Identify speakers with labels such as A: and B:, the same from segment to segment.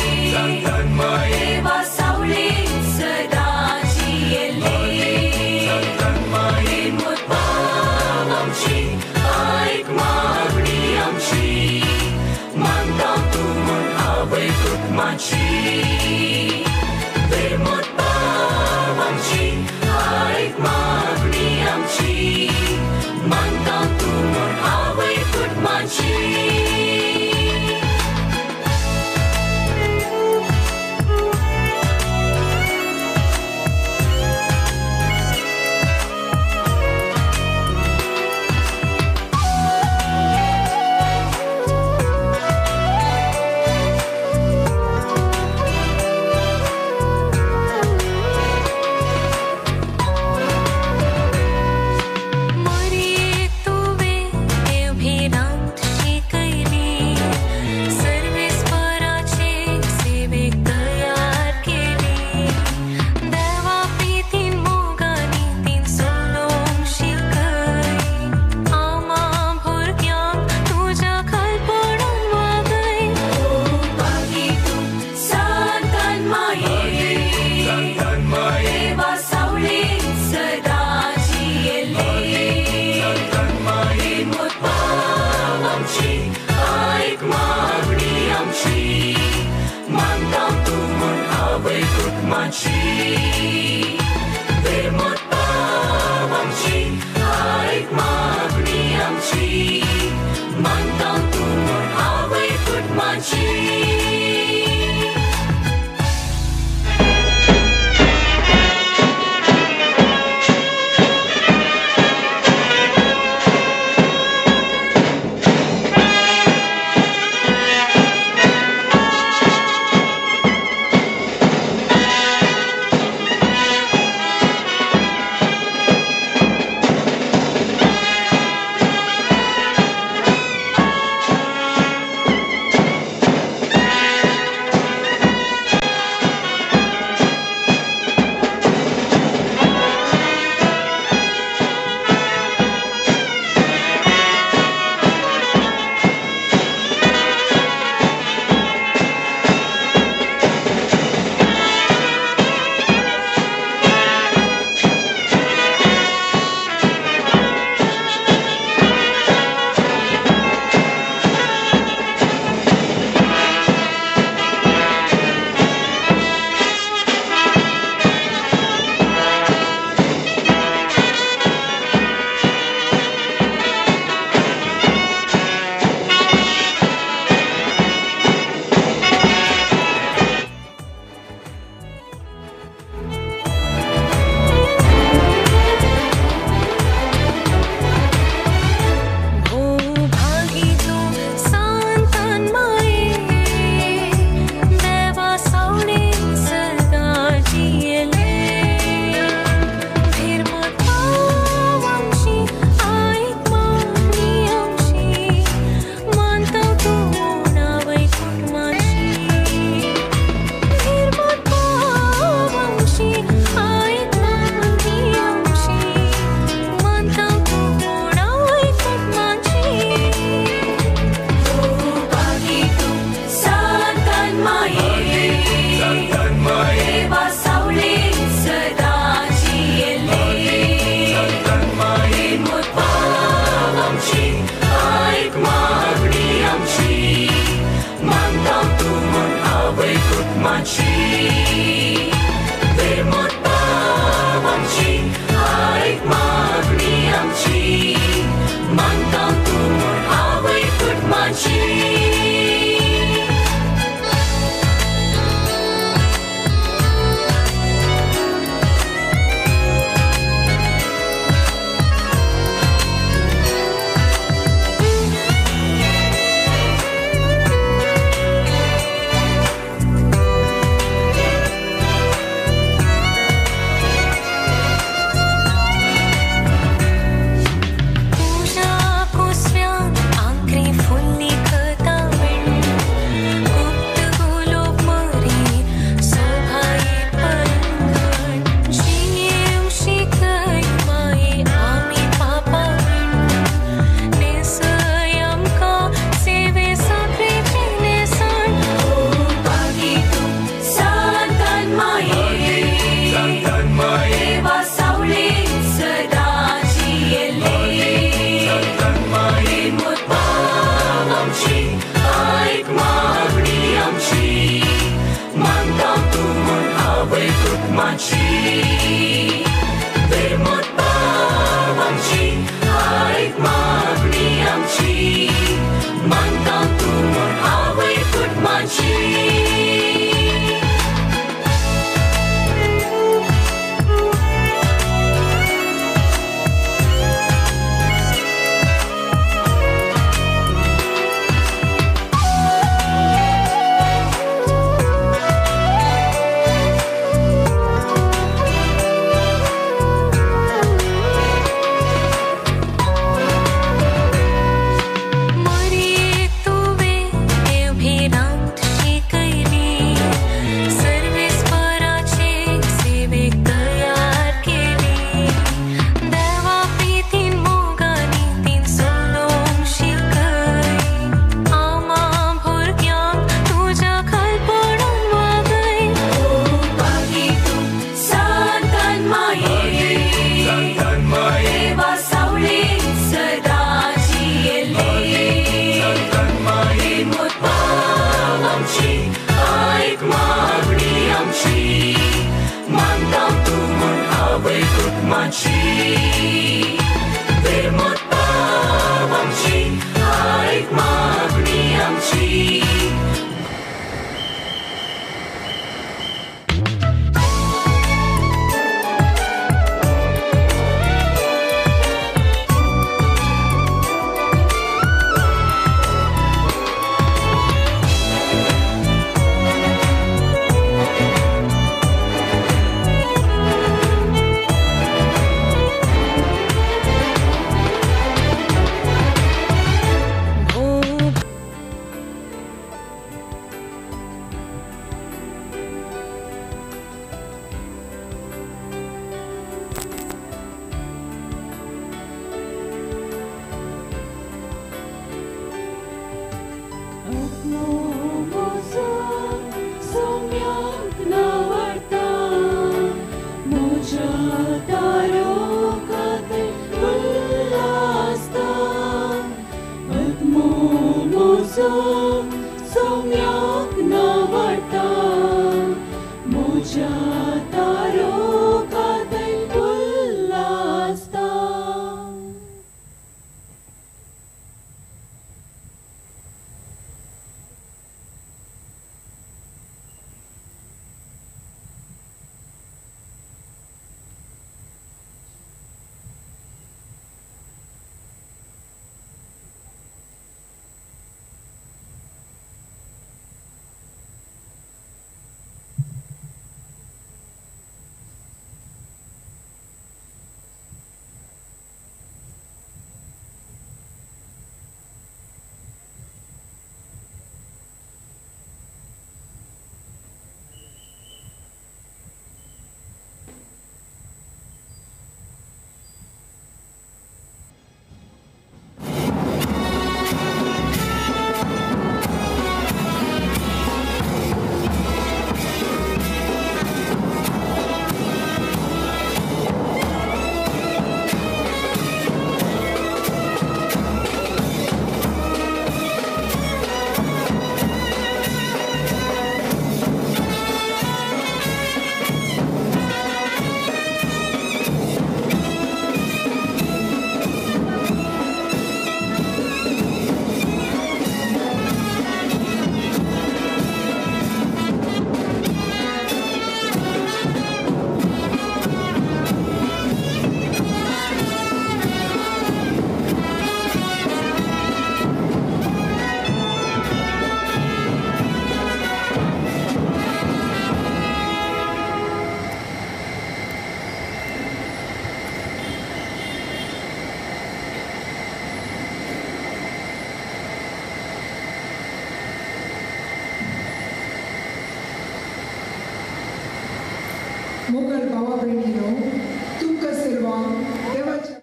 A: देवा सावळी सदां जियेले बाब आमची आयक मागणी आमची मानता तूं म्हूण आवय कुटुंबाची बाब आमची आयक मागणी आमची मानता तूं म्हूण आवय कुटुंबाची. कुटुंबाची. विरमोत बाब आमची, आयक मागणी आमची, मानता तूं म्हूण आवय कुटुंबाची. विरमोत बाब आमची, आयक मागणी आमची.
B: मोगल भावा भयणीनो, तुमकां सर्वांक देवाच्या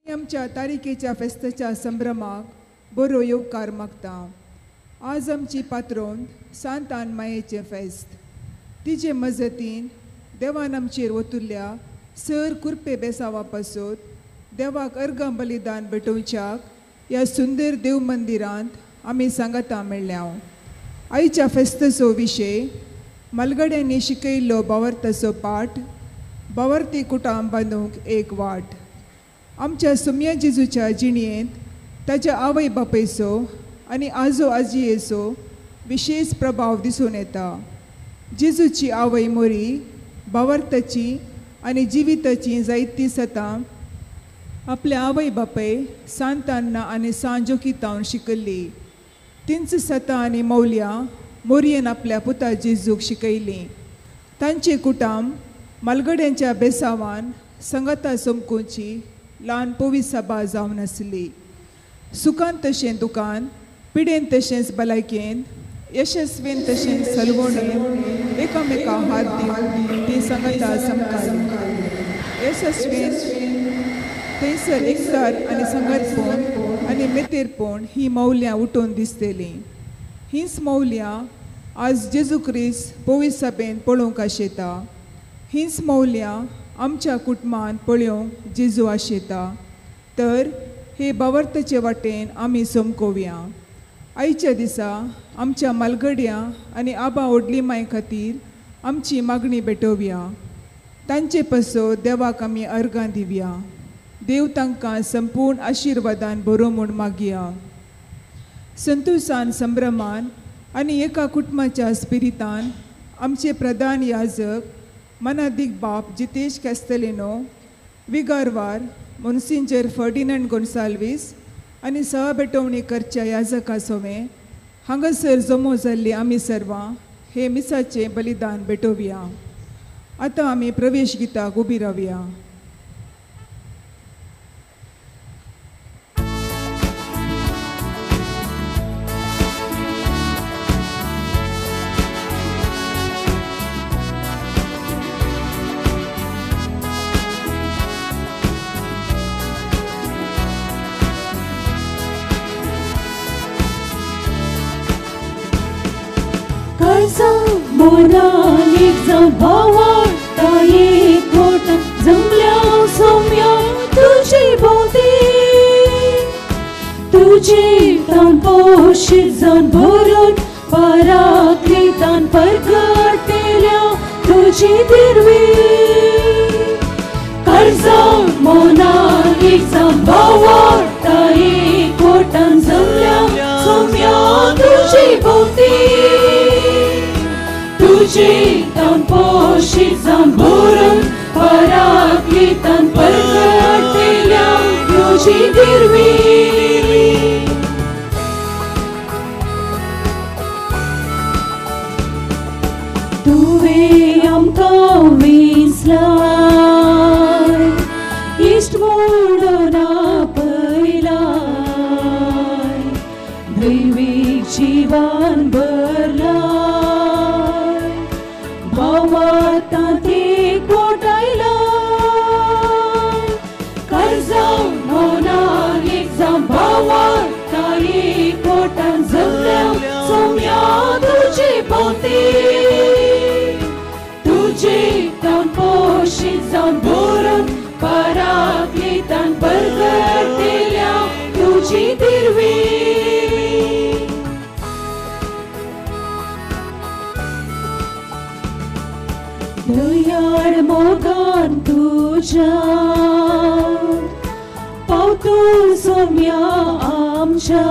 B: आनी आमच्या तारीखेच्या फेस्ताच्या संभ्रमाक बरो येवकार मागता. आज आमची पात्रोन सांतान मायेचें फेस्त. तिजे मजतीन देवान आमचेर ओतुल्ल्या सर कुरपे बेसावा पासत देवाक अर्गां बलिदान भेटोवच्याक ह्या सुंदर देव मंदिरांत आमी सांगाता मेळ्ळ्या. आयच्या फेस्ताचो विशय मालगड्यांनी शिकयल्लो बावर्थाचो पाठ बावर्थी कुटाम बांदूंक एक वाट. आमच्या सुम्या जेजूच्या जिणयेंत ताच्या आवय बापायचो आनी आजो आजयेचो विशेश प्रभाव दिसून येता. जेजूची आवय मोरी बावर्थाची आनी जिविताची जायतीं सतां आपल्या आवय बापाय सांतान्ना आनी सांजोकितावन शिकल्ली. तींच सतां आनी मौल्यां मोरयेन आपल्या पुता जेजूक शिकयलीं. तांचे कुटाम मालगड्यांच्या बेसावान संगता चमकोवची ल्हान पवी सभा जावन आसली. सुखान तशें दुकान, पिडेन तशेंच भलायकेन, यशस्वीन तशेंच सलवणेन एकामेका हात दिवन ती संगता चमकाली. यशस्वीन थंयसर एकदार आनी संगतपण आनी मेतेरपण ही मौल्यां उठोवन दिसतलीं. हीच मौल्यां आज जेजू क्रिस्त पवी सभेन पळोवंक आशेता. हीच मौल्यां आमच्या कुटुंबान पळोवंक जेजू आशेता. तर हे बावर्थाचे वाटेन आमी चमकोवया. आयच्या दिसा आमच्या मालगड्यां आनी आबा ओडली माय खातीर आमची मागणी भेटोवया. तांचे पासत देवाक आमी अर्गां दिवया. देव तांकां संपूर्ण आशिर्वादान बरो म्हूण मागया. संतोशान संभ्रमान आनी एका कुटुंबाच्या स्पिरितान आमचे प्रधान याजक मनादीक बाप जितेश कॅस्तेलिनो, विगारवार मोन्सिंजर फर्डिनंड गोन्साल्वीस आनी सह भेटवणी करच्या याजका सोवें हांगासर जमो जाल्ली आमी सर्वां हे मिसाचें बलिदान भेटोवया. आतां आमी प्रवेश गिताक उबी रावया.
A: मोनाक जावन भावार्ता एकवटान जमल्या सोम्या तुजे भोंवती, तुजे तान पोशीत जावन भरून पराक्रितान परगटेल्या तुजी दिरवी. कर्जा मोनाक जावन भावार्ता एकवटान जमल्या सोम्या तुजे भोंवती, तुजे तान पोशीत जावन भरून पराक्रितान परगटेल्या तुजी दिरवी. तुवें आमकां वेंचलाय इश्ट म्हणून आपयलाय, दैवीक जिवान भरलाय, भावार्तांत एकवटायलाय. कर्जा मोनाक एक जावन भावार्ता एकवटान जमल्या सोम्या तुजे भोंवती, तुजे तान पोशीत जावन भरून पराक्रितान परगटेल्या तुजी दिरवी. दयाळ मोगान तुज्या पावतूं सोम्या आमच्या,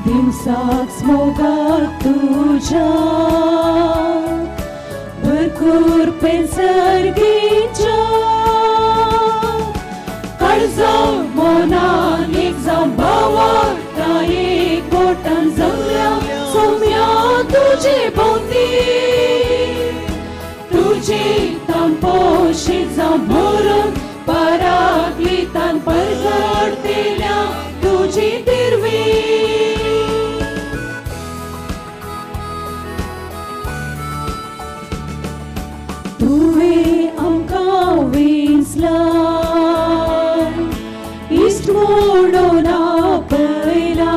A: दिवसाक मोगाक तुज्या भरपूर पेन्सर्गीच्या. कर्जा मोनाक एक जावन भावार्ता एकवटान जमल्या सोम्या तुजे भोंवती, तुजे तान पोशीत जावन भरून पराक्रितान परगटेल्या तुजी दिरवी. तुवें आमकां वेंचलाय इश्ट म्हणून आपयलाय,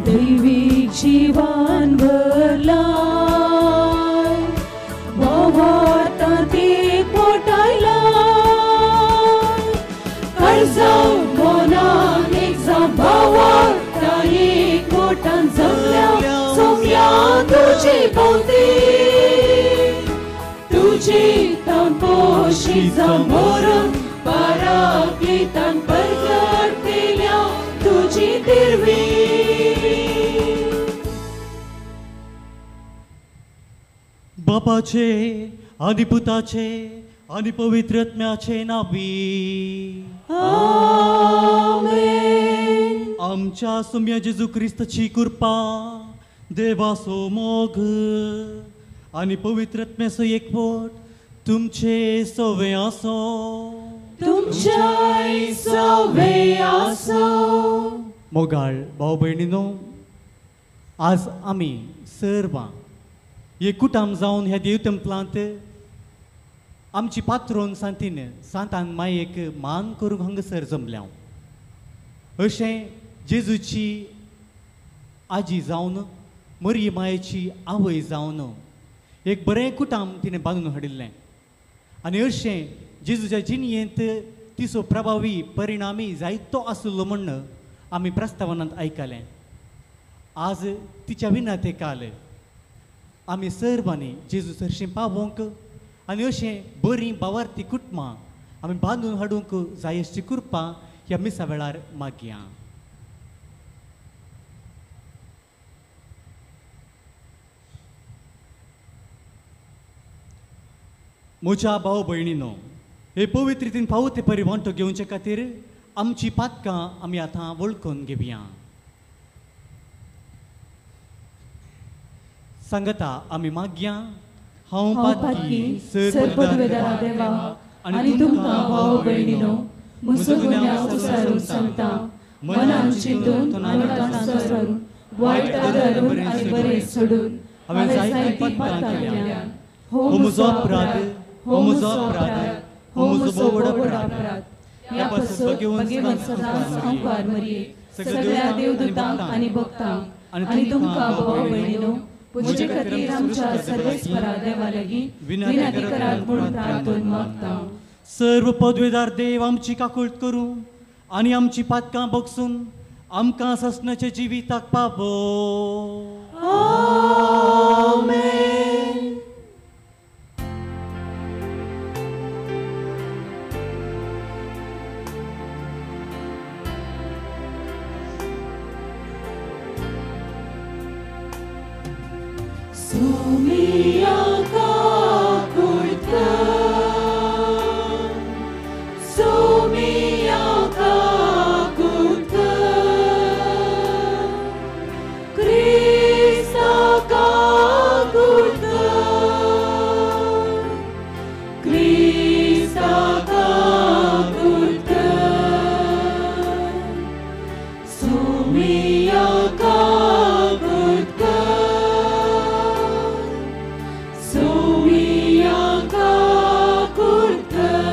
A: दैवीक जिवान भरलाय, भावार्तांत एकवटायलाय. कर्जा मोनाक एक जावन भावार्ता एकवटान जमल्या सोम्या तुझे भोवती तुझे तान पोशी जावं पराक्लितान परगटतेल्या तुजी दिर्वी.
C: बापाचे आनी पुताचे आनी पवित्र आत्म्याचे नावी
A: आमेन.
C: आमच्या सुम्या जेजू क्रिस्ताची कृपा, देवाचो मोग आनी पवित्र आत्म्याचो एकवट तुमचे सवे आसो.
A: तुमच्याय सवे आसो.
C: मोगाळ भाव भयणीनो, आज आमी सर्वां एकूटाम जावन ह्या देव तेंपलांत आमची पात्रोन सांतीन सांतान मायेक मान करूंक हांगासर जमल्या. अशें जेजूची आजी जावन मरी मायेची आवय जावन एक बरें कुटाम तिणें बांदून हाडिल्लें आनी अशें जेजूच्या जिणयेंत तिचो प्रभावी परिणामी जायतो आसलो म्हूण आमी प्रस्तावनांत आयकलें. आज तिच्या विनाते काल आमी सर्वांनी जेजू सरशीं पावोवंक आनी अशें बरीं बावार्थी कुटुंबां आमी बांदून हाडूंक जाय अशी कृपा ह्या मिसा वेळार मागया. म्हज्या भाव भयणीनो, हे पवित्र रितीन फावो ते परी वांटो घेवचे खातीर आमची पातकां आमी आतां वळखून घेवया. सांगता आमी मागया. हांव पातकी
A: सर्वपदवेदारा देवा आनी तुमकां भाव भयणीनो म्हजो गुन्यांव उसारून सांगता, मनान चिंतून आनी संवसारून वायट आदरून आनी बरें सोडून हांवें जायतीं पातकां केल्यां. हो म्हजो अपराध, हो म्हजो अपराध, हो म्हजो व्हड अपराध. ह्या पासून भगेवन सदांच अंकार मरये सगळ्या देवदूतांक आनी भक्तांक आनी तुमकां भाव भयणीनो म्हजे खातीर आमच्या सर्वेस्परा देवा लागीं विनंती करात म्हूण प्रार्थून मागता.
C: सर्व पदवेदार देव आमची काकूळट करूं आनी आमची पातकां बगसून आमकां ससनाच्या जिविताक पावो.
A: आमेन. सुमिया काकूळट कर, सुमिया काकूळट कर, क्रिस्ता काकूळट कर, क्रिस्ता काकूळट कर, सुमिया काकूळट कर, सुमिया काकूळट कर.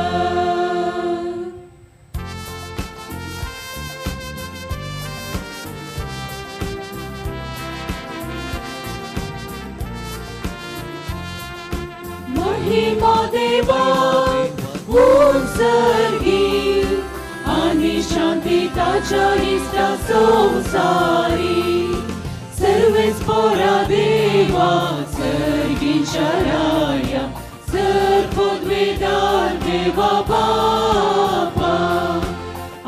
A: महिमा देवा उत्सर्गी आनी शांती ताच्या इश्टा संवसारी. सर्वेच पोरा देवा सर्गीच्या राया सर्वपदवेदार देवा बापा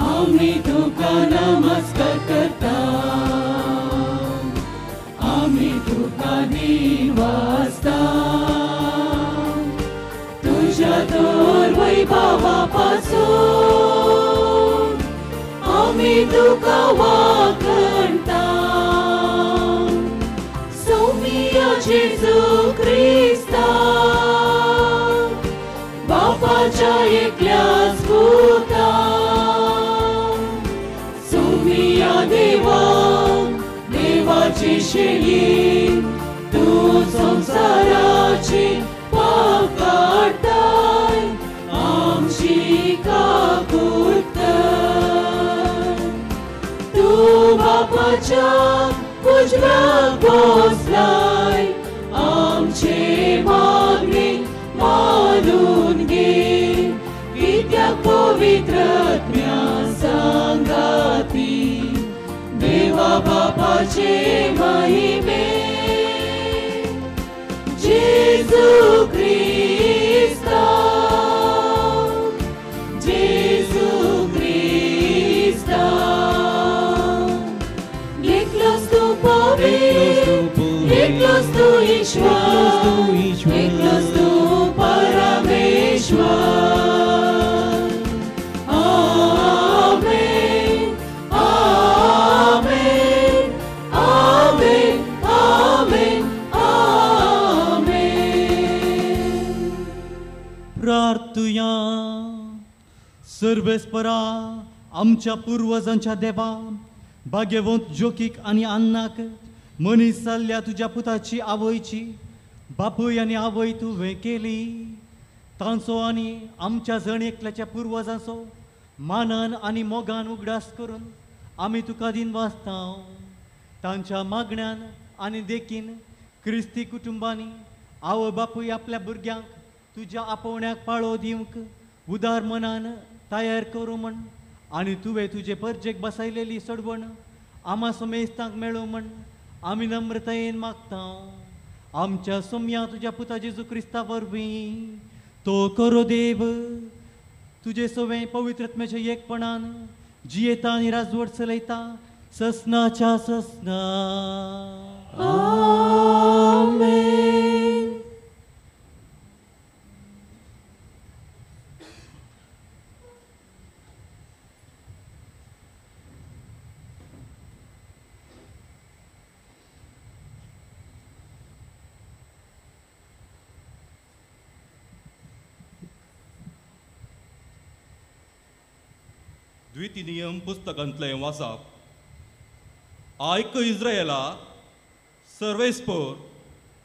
A: आमी तुका नमस्कार करता, आमी तुका निवासता. तुज्या तर वैभवा पासून आमी तुका वाखणता. सोमिया जेजू क्रिस्ता बापाच्या एकल्याच पुता, सोमिया देवा देवाची शेली तूं संवसाराची पाप काडटाय आमची काकूळट कर. तूं बापाच्या उजव्याक बसलाय आमचे मागणी मानून घे, कित्याक पवित्र आत्म्या सांगाती देवा बापाचे महिमे जेजू क्रिस्ता, जेजू क्रिस्ता। एकलोच तूं पवित्र, एकलोच तूं ईश्वर, एकलोच तूं परमेश्वर। आमेन, आमेन, आमेन, आमेन, आमेन।
C: प्रार्थुया। सर्वेस्परा आमच्या पुर्वजांच्या देवा, भाग्यवंत जोकीक आनी अन्नाक मनीस जाल्ल्या तुज्या पुताची आवयची बापूय आनी आवय तुवें केली। तांचो आनी आमच्या जण एकल्याच्या पुर्वजांचो मानान आनी मोगान उगडास करून आमी तुका दिन वाचता। तांच्या मागण्यान आनी देखीन क्रिस्ती कुटुंबांनी आवय बापूय आपल्या भुरग्यांक तुज्या आपोवण्याक पाळो दिवंक उदार मनान तयार करूं म्हण आनी तुवें तुजे परजेक बसयलेली सोडवण आमा समेस्तांक मेळूं म्हण आमी नम्रतायेन मागता। आमच्या सोम्या तुज्या पुता जेजू क्रिस्ता वरवीं तो करो देव तुजे सवें पवित्रत्म्याच्या एकपणान जियेता आनी राजवट चलयता ससनाच्या ससना।
A: आमेन।
D: द्वितीय नियम पुस्तकांतलें वाचप। आयक इस्रायला, सर्वेस्पोर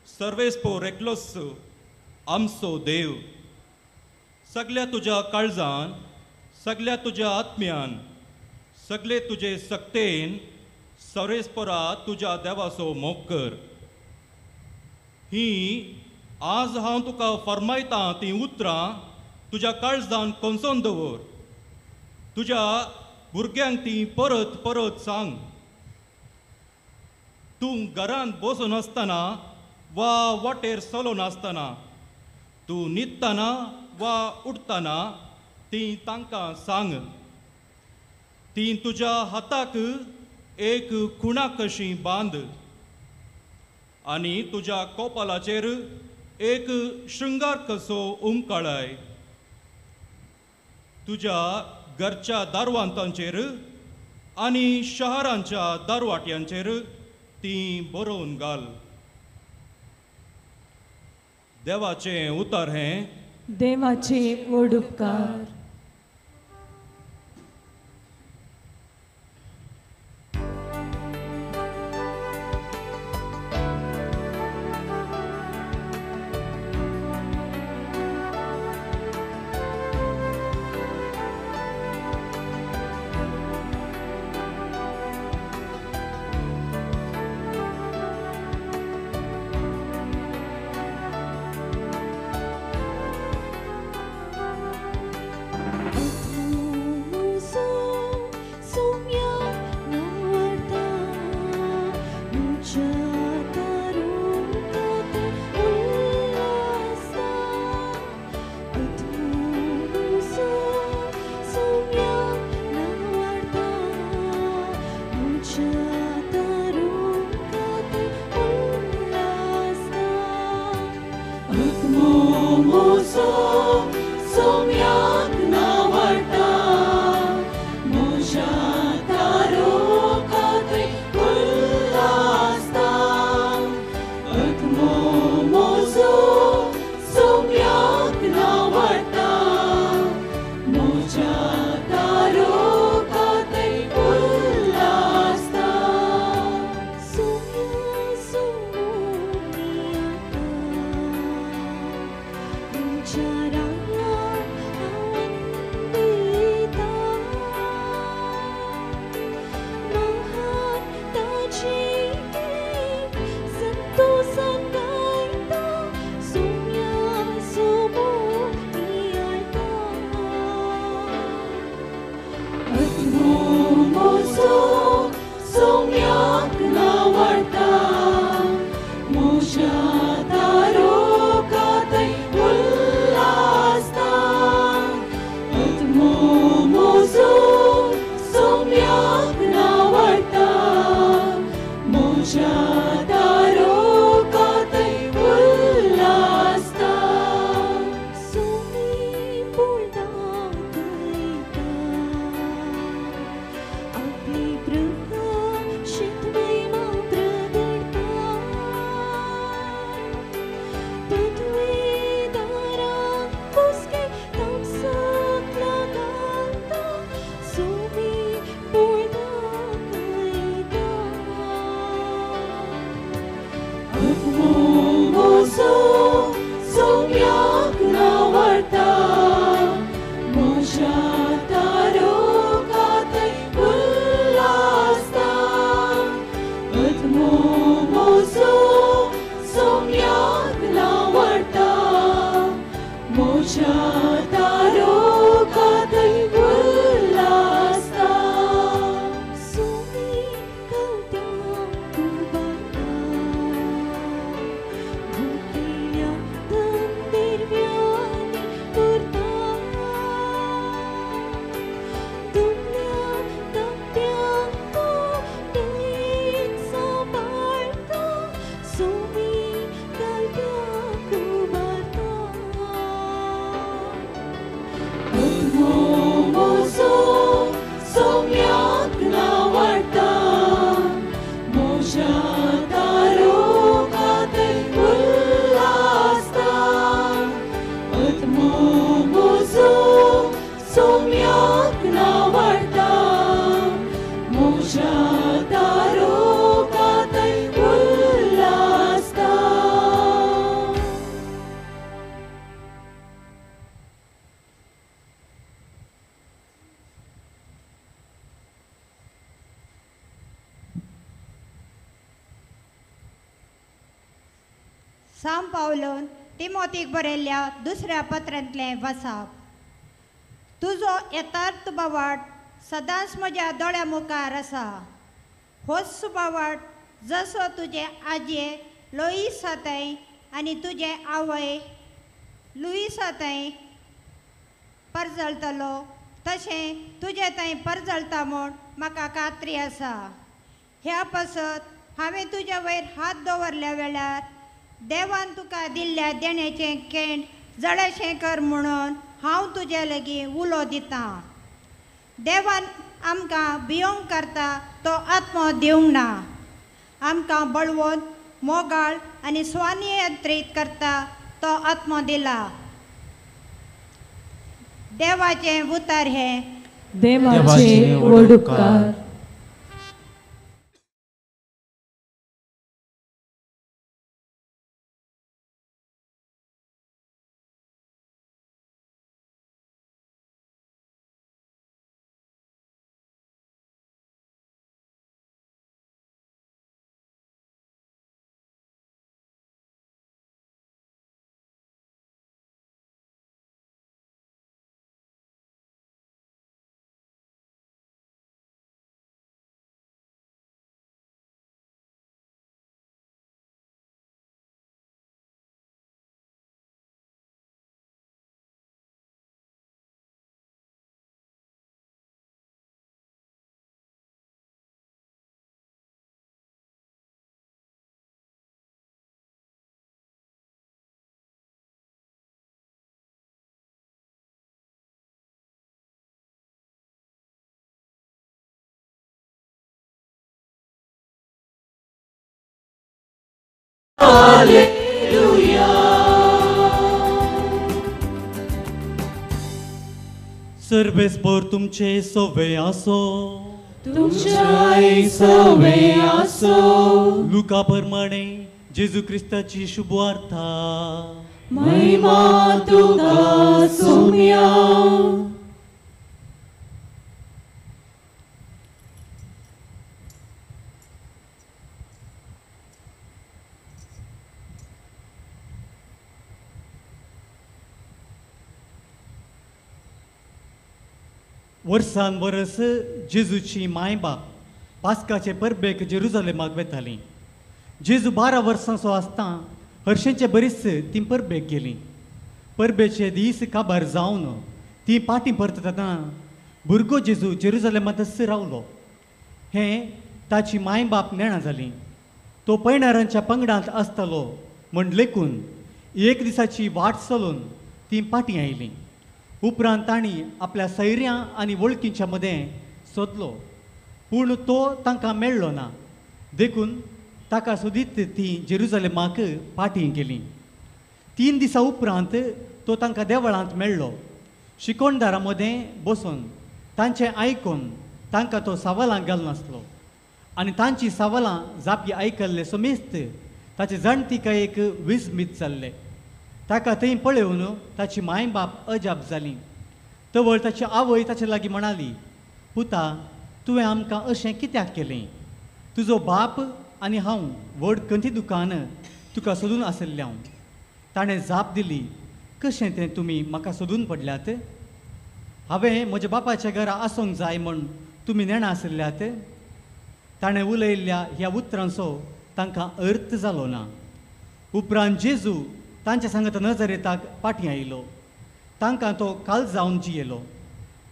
D: सर्वेस्पोर एकलोच आमचो देव। सगल्या तुज्या काळजान, सगल्या तुज्या आत्म्यान, सगळे तुजे सक्तेन सर्वेस्पोरा तुज्या देवाचो मोग कर। ही आज हांव तुका फर्मायतां तीं उतरां तुज्या काळजान कोंसोन दवर। तुज्या भुरग्यांक ती परत परत सांग। तूं घरांत बसून आसतना वा वाटेर चलोन आसतना, तूं न्हिदतना वा उठतना ती तांकां सांग। ती तुज्या हाताक एक खुणा कशी बांद आनी तुज्या कोपालाचेर एक शृंगार कसो उमकाळाय। तुज्या घरच्या दारवांतांचेर आनी शहरांच्या दारवाट्यांचेर ती बरोवन घाल। देवाचें उतर हें।
A: देवाचे व्हड उपकार। म्हज्या तारोकांतय उल्हासता.
E: सुमी दाखयता आपली प्रकाशित महिमा प्रगटता. पदवीदारांक कुसके तामसाक लागता. सुमी दाखयता.
A: आत्मो म्हजो सोम्याक नावडटा. म्हज्या तारोकांतय उल्हासता. आत्मो म्हजो सोम्याक नावडटा. म्हज्या तारोकांतय उल्हासता.
E: सुमी कवत्यांक उबारता. भुकेल्या तंदिरव्यांनी पुरता. दुबळ्या धाकट्यांक तो दयेन सांबाळटा. सुमी कवत्यांक उबारता.
A: आत्मो म्हजो सोम्याक नावडटा. म्हज्या तारोकांतय उल्हासता. आत्मो म्हजो सोम्याक नावडटा. म्हज्या तारोकांतय उल्हासता.
F: सांव पावलोन तिमोतीक बरयल्ल्या दुसऱ्या पत्रांतलें वसाप. तुजो यथार्थ बावाट सदांच म्हज्या दोळ्या मुखार आसा. होच बावाट जसो तुजे आजये लोईसातय आनी तुजे आवय लुईसातय परजळटलो तशें तुजे थंय परजळटा म्हूण म्हाका खात्री आसा. ह्या पासत हांवें तुज्या वयर हात दवरल्या वेळार देवान तुका दिल्ल्या देण्याचें केंड जळेशें कर म्हणून हांव तुजे लागीं उलो दितां. देवान आमकां भियोंक करता तो आत्मो दिवंक ना. आमकां बळवंत मोगाळ आनी स्वनियंत्रीत करता तो आत्मो दिला. देवाचें उतर हें.
A: देवाचे व्हड उपकार.
C: सर्वेस्पर तुमचे सोवे आसो.
A: तुमच्याय सोवे आसो.
C: लुका प्रमाणे जेजू क्रिस्ताची शुभवार्ता.
A: महिमा तुका सोम्या.
C: वर्सान वर्स जेजूची माय बाप पास्काचे परबेक जेरुजलेमाक वेताली. जेजू 12 वर्सांचो आसता हरशेंचे बरीच ती परबेक गेली. परबेचे दीस काबार जावन ती पाटी परततना भुरगो जेजू जेरुजलेमांतच रावलो. हें ताची माय बाप नेणा जाली. तो पयणारांच्या पंगडांत आसतालो म्हण लेखून एक दिसाची वाट चलून तीं पाटीं आयलीं. उपरांत तांणी आपल्या सैऱ्यां आनी वळखींच्या मदें सोदलो, पूण तो तांकां मेळ्ळो ना. देखून ताका सोदीत तीं जेरुजलेमाक पाटीं गेलीं. 3 दिसां उपरांत तो तांकां देवळांत मेळ्ळो. शिकोणदारां मदें बसून तांचें आयकून तांकां तो सवालां घालनासलो आनी तांची सवालां जापी आयकल्ले समेस्त ताचे जाणतिकायेक विस्मीत जाल्ले. ताका थंय पळोवन ताची माय बाप अजाप जाली. तवळ ताची आवय ताचे लागीं म्हणाली, पुता, तुवें आमकां अशें कित्याक केलें? तुजो बाप आनी हांव व्हड कंती दुकान तुका सोदून आशिल्लें हांव. ताणें जाप दिली, कशें तें तुमी म्हाका सोदून पडल्यात? हांवें म्हज्या बापाच्या घरा आसूंक जाय म्हूण तुमी नेणा आशिल्ल्यात? ताणें उलयल्ल्या ह्या उतरांचो तांकां अर्थ जालो ना. उपरांत जेजू तांच्या सांगत नजरेताक पाटीं आयलो. तांकां तो काल जावन जियेलो,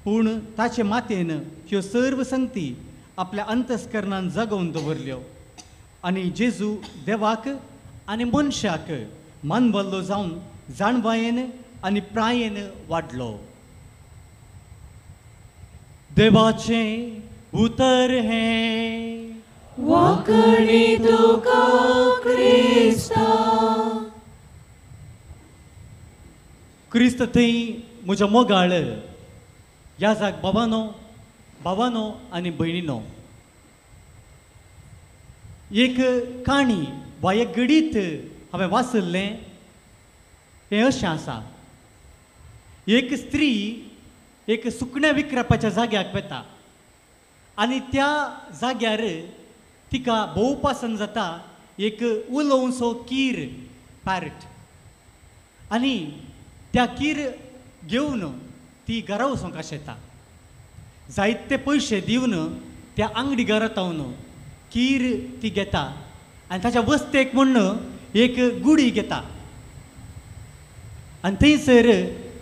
C: पूण ताचे मातयेन ह्यो सर्व संगती आपल्या अंतस्करणान जगोवन दवरल्यो आनी जेजू देवाक आनी मनशाक मानवल्लो जावन जाणवायेन आनी प्रायेन वाडलो. देवाचें उतर हें.
A: वाकणी तुका क्रिस्ता.
C: क्रिस्त थंय म्हज्या मोगाळ ह्या जाग बाबानो, बाबानो आनी भयणीनो, एक काणी वा एक घडीत हांवें वाचल्लें तें अशें आसा. एक स्त्री एक सुकण्या विकपाच्या जाग्याक वता आनी त्या जाग्यार तिका भोव पसंत जाता एक उलोवचो कीर, पॅरट, आनी त्या कीर घेवन ती घरा वचूंक आशेता. जायते पयशे दिवन त्या आंगडी घरांत हांवन कीर ती घेता आनी ताच्या वस्तेक म्हूण एक गुडी घेता आनी थंयसर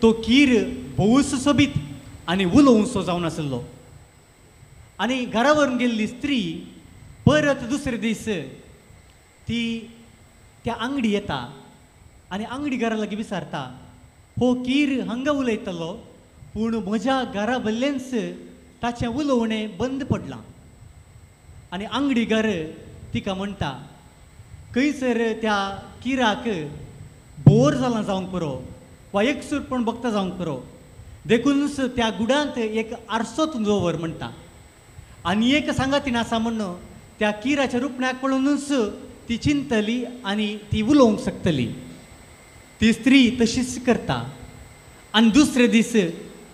C: तो कीर भोवूच सोबीत आनी उलोवचो जावन आशिल्लो. आनी घरा व्हरून गेल्ली स्त्री परत दुसरे दीस ती त्या आंगडी येता आनी आंगडी घरा लागीं विचारता, हो कीर हांगा उलयतलो पूण म्हज्या घरा वयल्यानच ताचें उलोवणें बंद पडलां. आनी आंगडीगर तिका म्हणटा, खंयसर त्या किराक बोर जालां जावंक पुरो वा एकसूरपण भोगता जावंक पुरो, देखूनच त्या गुडांत एक आरसो तूं दवर म्हणटा. आनी एक सांगातीन आसा म्हण त्या किराच्या रुपण्याक पळोवनूच ती चिंतली आनी ती उलोवंक शकतली. ती स्त्री तशीच करता आनी दुसरे दीस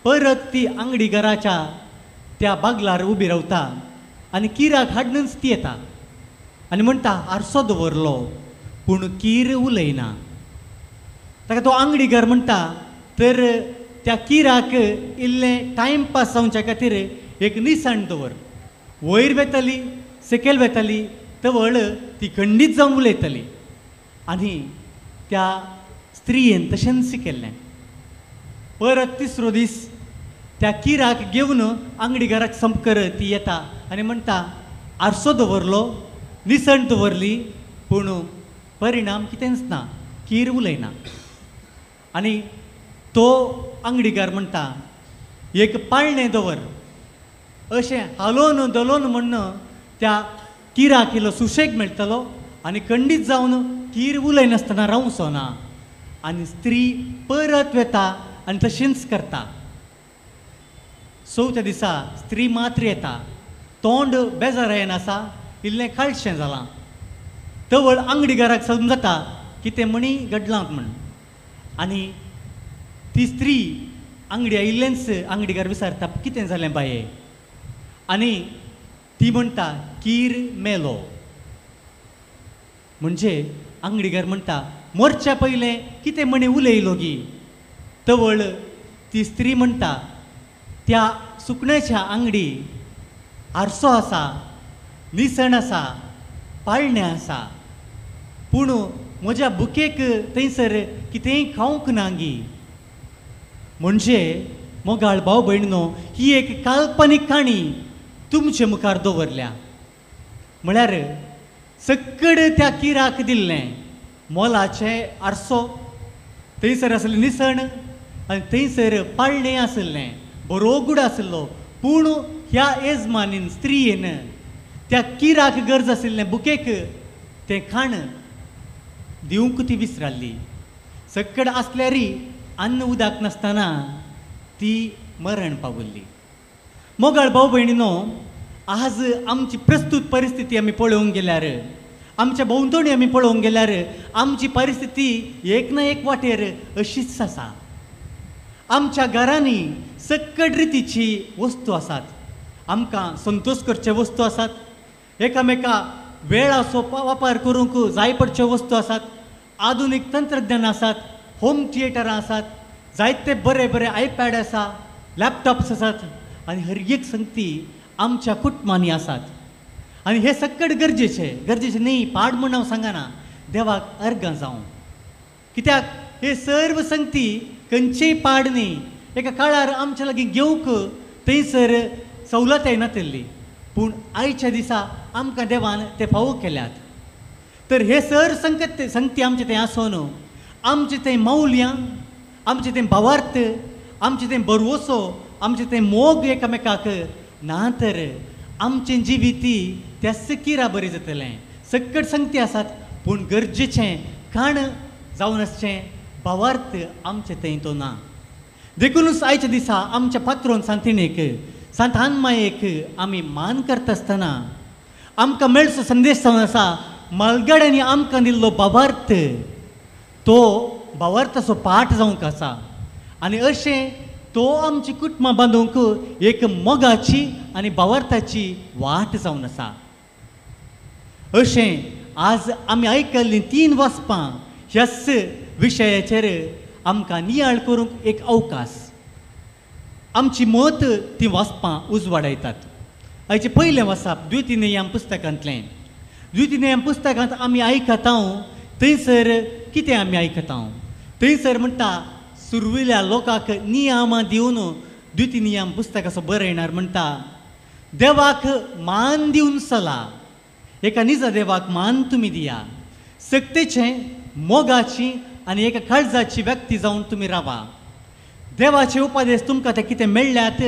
C: परत ती आंगडी घराच्या त्या बागलार उबी रावता आनी किराक हाडूनच ती येता आनी म्हणटा, आरसो दवरलो पूण कीर उलयना. ताका तो आंगडी घर म्हणटा, तर त्या किराक इल्लें टायमपास जावच्या खातीर एक निसण दवर, वयर वेतली सकयल वेतली तवळ ती खंडीत जावन उलयतली. आनी त्या स्त्रियेन तशेंच केल्लें. परत तिसरो दीस त्या किराक घेवन आंगडी घराक संपकर ती येता आनी म्हणटा, आरसो दवरलो, निसण दवरली, पूण परिणाम कितेंच ना, कीर उलयना. आनी तो आंगडीकार म्हणटा, एक पाळणें दवर, अशें हालोवन धलोवन म्हण्ण त्या किराक इल्लो सुशेग मेळटलो आनी खंडीत जावन कीर उलयनासतना रावचो ना. आनी स्त्री परत वता आनी तशेंच करता. चवथ्या दिसा स्त्री मात्र येता, तोंड बेजारायेन आसा, इल्लें काळशें जालां. तवळ आंगडी घराक समजता कितें म्हणी घडलां म्हण. आनी ती स्त्री आंगडी आयिल्लेंच आंगडीकार विचारता, कितें जालें बाये? आनी ती म्हणटा, कीर मेलो. म्हणजे आंगडीकार म्हणटा, मोरच्या पयलें कितें म्हणी उलयलो गी? तवळ ती स्त्री म्हणटा, त्या सुकण्याच्या आंगडी आरसो आसा, निसण आसा, पाळणें आसा, पूण म्हज्या बुकेक थंयसर कितेंय खावंक ना गी. म्हणजे मोगाळ भाव भयणीनो, ही एक काल्पनीक काणी तुमचे मुखार दवरल्या. म्हळ्यार सक्कड त्या किराक दिल्लें मोलाचें आरसो थंयसर आसलें निसण आनी थंयसर पाळणें आसलें बरो गुड आसलो. पूण ह्या येजमानीन स्त्रियेन त्या किराक गरज आशिल्लें बुकेक तें खाण दिवंक ती विसराल्ली. सक्कड आसल्यारी अन्न उदक नासतना ती मरण पावल्ली. मोगाळ भाव भयणीनो, आज आमची प्रस्तूत परिस्थिती आमी पळोवंक गेल्यार, आमच्या भोंवतणी आमी पळोवंक गेल्यार आमची परिस्थिती एक ना एक वाटेर अशीच आसा. आमच्या घरांनी सक्कड रितीची वस्तू आसात, आमकां संतोश करचे वस्तू आसात, एकामेका वेळाचो वापर करूंक जाय पडच्यो वस्तू आसात, आधुनीक तंत्रज्ञान आसात, होम थिएटरां आसात, जायते बरे बरे आयपॅड आसा, लॅपटॉप्स आसात आनी हर एक संगती आमच्या कुटुंबांनी आसात. आनी हे सक्कड गरजेचें, गरजेचें न्ही पाड म्हूण हांव सांगना, देवाक अर्गां जावं. कित्याक हे सर्व संगती खंयचेय पाड न्ही. एका काळार आमच्या लागीं घेवंक थंयसर सवलत येनातिल्ली, पूण आयच्या दिसा आमकां देवान ते फावो केल्यात. तर हे सर संकत संगती आमचें थंय आसून आमचें थंय मौल्यां, आमचें थंय भावार्थ, आमचें थंय भरवसो, आमचें थंय मोग एकामेकाक ना तर आमचें जिवीत त्याच किरा बरें जातलें. सक्कड संगती आसात पूण गरजेचें खाण जावन आसचें भावार्थ आमचें थंय तो ना. देखूनच आयच्या दिसा आमच्या पात्रोन सांतिणेक सांत आनमायेक आमी मान करता आसतना आमकां मेळचो संदेश जावन आसा, मालगाड्यांनी आमकां दिल्लो भावार्थ तो भावार्थाचो पाठ जावंक आसा. आनी अशें तो आमची कुटुंबां बांदूंक एक मोगाची आनी भावार्थाची वाट जावन आसा. अशें आज आमी आयकल्लीं तीन वाचपां ह्याच विशयाचेर आमकां नियाळ करूंक एक अवकाश. आमची मत ती वाचपां उजवाडायतात. आयचें पयलें वाचप द्वितीय नेम पुस्तकांतलें. द्वितीय नेम पुस्तकांत आमी आयकता थंयसर कितें आमी आयकता, थंयसर म्हणटा सुरविल्या लोकांक नियमां दिवन द्वितीय नियम पुस्तकाचो बरयणार म्हणटा देवाक मान दिवन चला, एका निजा देवाक मान तुमी दिया, सक्तेचें मोगाची आनी एका काळजाची व्यक्ती जावन तुमी रावा. देवाचे उपदेश तुमकां ते कितें मेळ्ळ्यात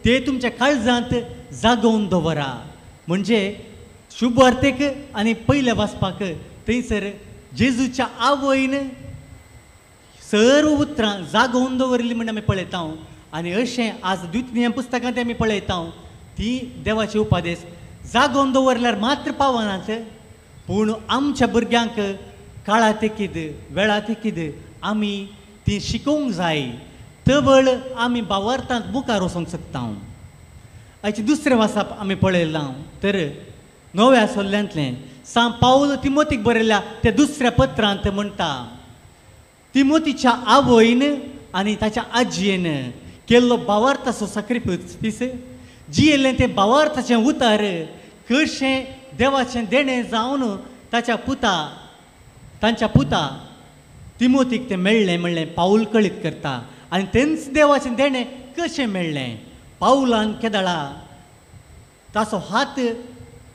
C: ते तुमच्या काळजांत जागोवन दवरा. म्हणजे शुभवार्तेक आनी पयलें वाचपाक थंयसर जेजूच्या आवयन सर्व उतरां जागोवन दवरिल्लीं म्हण आमी पळयता. आनी अशें आज द्वितीय पुस्तकांत आमी पळयता ती देवाचे उपदेश जागोवन दवरल्यार मात्र पावनात, पूण आमच्या भुरग्यांक काळा तेकीद वेळा तेकीद आमी ती शिकोवंक जाय, तवळ आमी भावार्थांत मुखार वचोंक शकता. आयचें दुसरें वाचप आमी पळयलां तर नव्या सोल्ल्यांतलें सांत पावल तिमोतीक बरयल्या त्या दुसऱ्या पत्रांत म्हणटा तिमोतीच्या आवयन आनी ताच्या आजयेन केल्लो भावार्थाचो साक्रिफीस, जियेल्लें तें भावार्थाचें उतार कशें देवाचें देणें जावन ताच्या पुता तांच्या पुता तिमोतीक तें मेळ्ळें म्हणलें पावल कळीत करता. आनी तेंच देवाचें देणें कशें मेळ्ळें, पावलान केदळा ताचो हात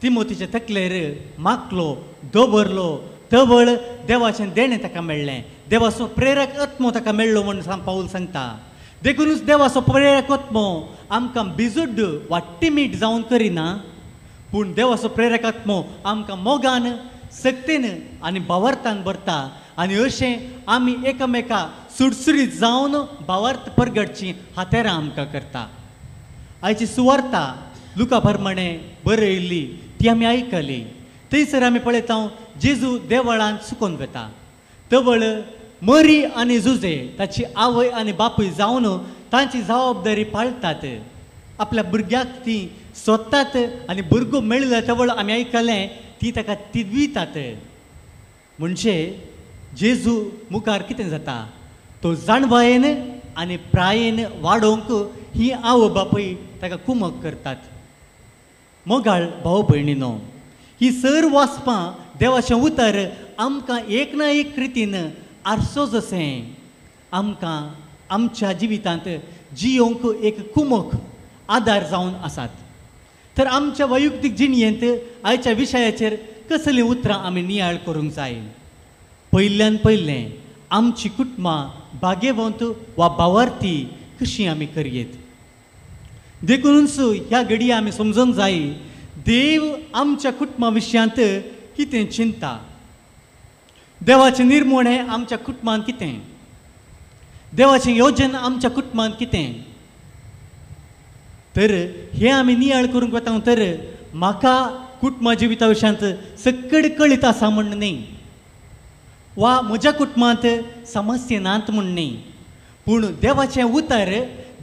C: तिमोतीच्या तकलेर माखलो दवरलो, तवळ देवाचें देणें ताका मेळ्ळें, देवाचो प्रेरक आत्मो ताका मेळ्ळो म्हूण पावल सांगता. देखूनच देवाचो प्रेरक आत्मो आमकां बिजुड्ड वा टिमीट जावन करिना, पूण देवाचो प्रेरक आत्मो आमकां मोगान सक्तेन आनी भावार्थान भरता. आनी अशें आमी एकामेका सुडसुडीत जावन भावार्थ परगटची हातेरां आमकां करता. आयची सुवार्ता लुका प्रमाणे बरयल्ली ती आमी आयकली. थंयसर आमी पळयता जेजू देवळांत सुकोन वता, तवळ मरी आनी जुजे ताची आवय आनी बापूय जावन तांची जबाबदारी पाळटात, आपल्या भुरग्याक ती सोदतात आनी भुरगो मेळ्ळो तवळ आमी आयकलें ती ताका तिदवितात. म्हणजे जेजू मुखार कितें जाता, तो जाणवायेन आनी प्रायेन वाडोवंक ही आवय बापूय ताका कुमक करतात. मोगाळ भाव भयणीनो, ही सर वाचपां देवाचें उतर आमकां एक ना एक रितीन आरसो जशें आमकां आमच्या जिवितांत जियोवंक एक कुमक आदार जावन आसात. तर आमच्या वैयक्तीक जिणयेंत आयच्या विशयाचेर कसलीं उतरां आमी नियाळ करूंक जाय. पयल्यान पयलें आमची कुटुंबां भाग्यवंत वा भावार्थी कशी आमी करयेत. देखूनच ह्या घडये आमी समजूंक जाय देव आमच्या कुटुंबा विशयांत कितें चिंता, देवाचें निर्मोण हें आमच्या कुटुंबांत कितें, देवाचें योजन आमच्या कुटुंबांत कितें. तर हें आमी नियाळ करूंक वता तर म्हाका कुटुंबा जिविता विशयांत सकड कळीत आसा म्हण न्ही वा म्हज्या कुटुंबांत समस्या नात म्हण न्ही, पूण देवाचें उतर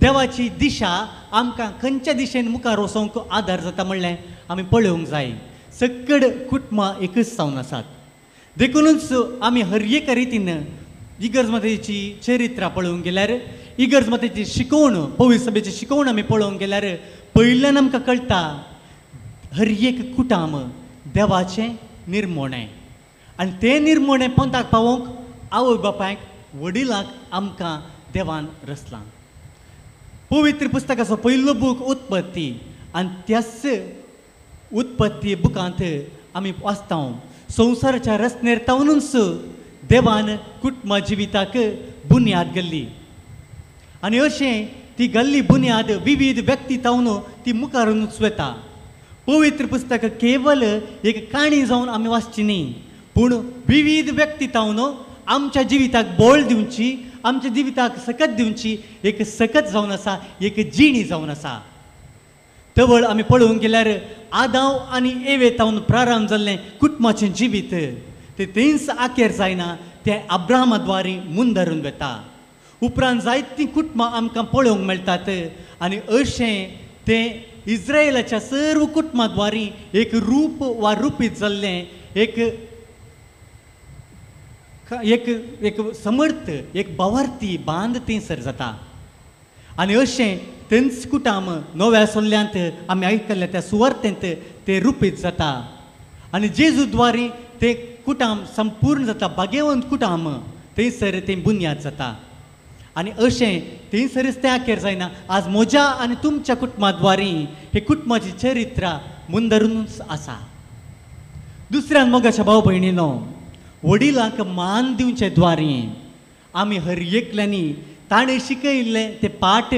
C: देवाची दिशा आमकां खंयच्या दिशेन मुखार वचोंक आदार जाता म्हणलें आमी पळोवंक जाय. सकड कुटुंबां एकच जावन आसात. देखूनच आमी हर एका रितीन इगर्ज मातेची चरित्रां पळोवंक गेल्यार, इगर्ज मातेची शिकवण, पवित्र सभेची शिकवण आमी पळोवंक गेल्यार पयल्यान आमकां कळटा हर एक कुटाम देवाचें निर्मोणें आनी तें निर्मोणें पंथाक पावोवंक आवय बापायक वडिलांक आमकां देवान रचलां. पवित्र पुस्तकाचो पयलो बूक उत्पत्ती आनी त्याच उत्पत्ती बुकांत आमी वाचता संवसाराच्या रचनेर तावनूच देवान कुटुंबा जिविताक बुन्याद घाल्ली आनी अशें ती घाल्ली बुन्याद विविध व्यक्ती तावन ती मुखारूनच वता. पवित्र पुस्तक केवल एक काणी जावन आमी वाचची न्ही, पूण विविध व्यक्ती तावन आमच्या जिविताक बळ दिवची, आमच्या जिविताक सकत दिवची एक सकत जावन आसा, एक जिणी जावन आसा. तवळ आमी पळोवंक गेल्यार आदाव आनी एवे तावन प्रारंभ जाल्लें कुटुंबाचें जिवीत तें थंयच आखेर जायना, तें अब्राहमा द्वारी मुंदरून वता. उपरांत जायतीं कुटुंबां आमकां पळोवंक मेळटात आनी अशें तें इस्रायलाच्या सर्व कुटुंबा द्वारी एक रूप वा रुपीत जाल्लें एक एक एक समर्थ एक भावार्थी बांद थंयसर जाता. आनी अशें तेंच कुटाम नव्या सल्ल्यांत आमी आयकल्ल्या त्या सुवार्तेंत तें रुपीत जाता आनी जेजू द्वारी तें कुटाम संपूर्ण जाता, भाग्यवंत कुटाम थंयसर तें बुन्याद जाता. आनी अशें थंयसरच तें आखेर जायना, आज म्हज्या आनी तुमच्या कुटुंबा द्वारी हे कुटुंबाची चरित्रां मुंदरूनच आसा. दुसऱ्यान मोगाच्या भाव भयणीनो, वडिलांक मान दिवचे द्वारी आमी हर एकल्यांनी ताणें शिकयल्लें तें पाठ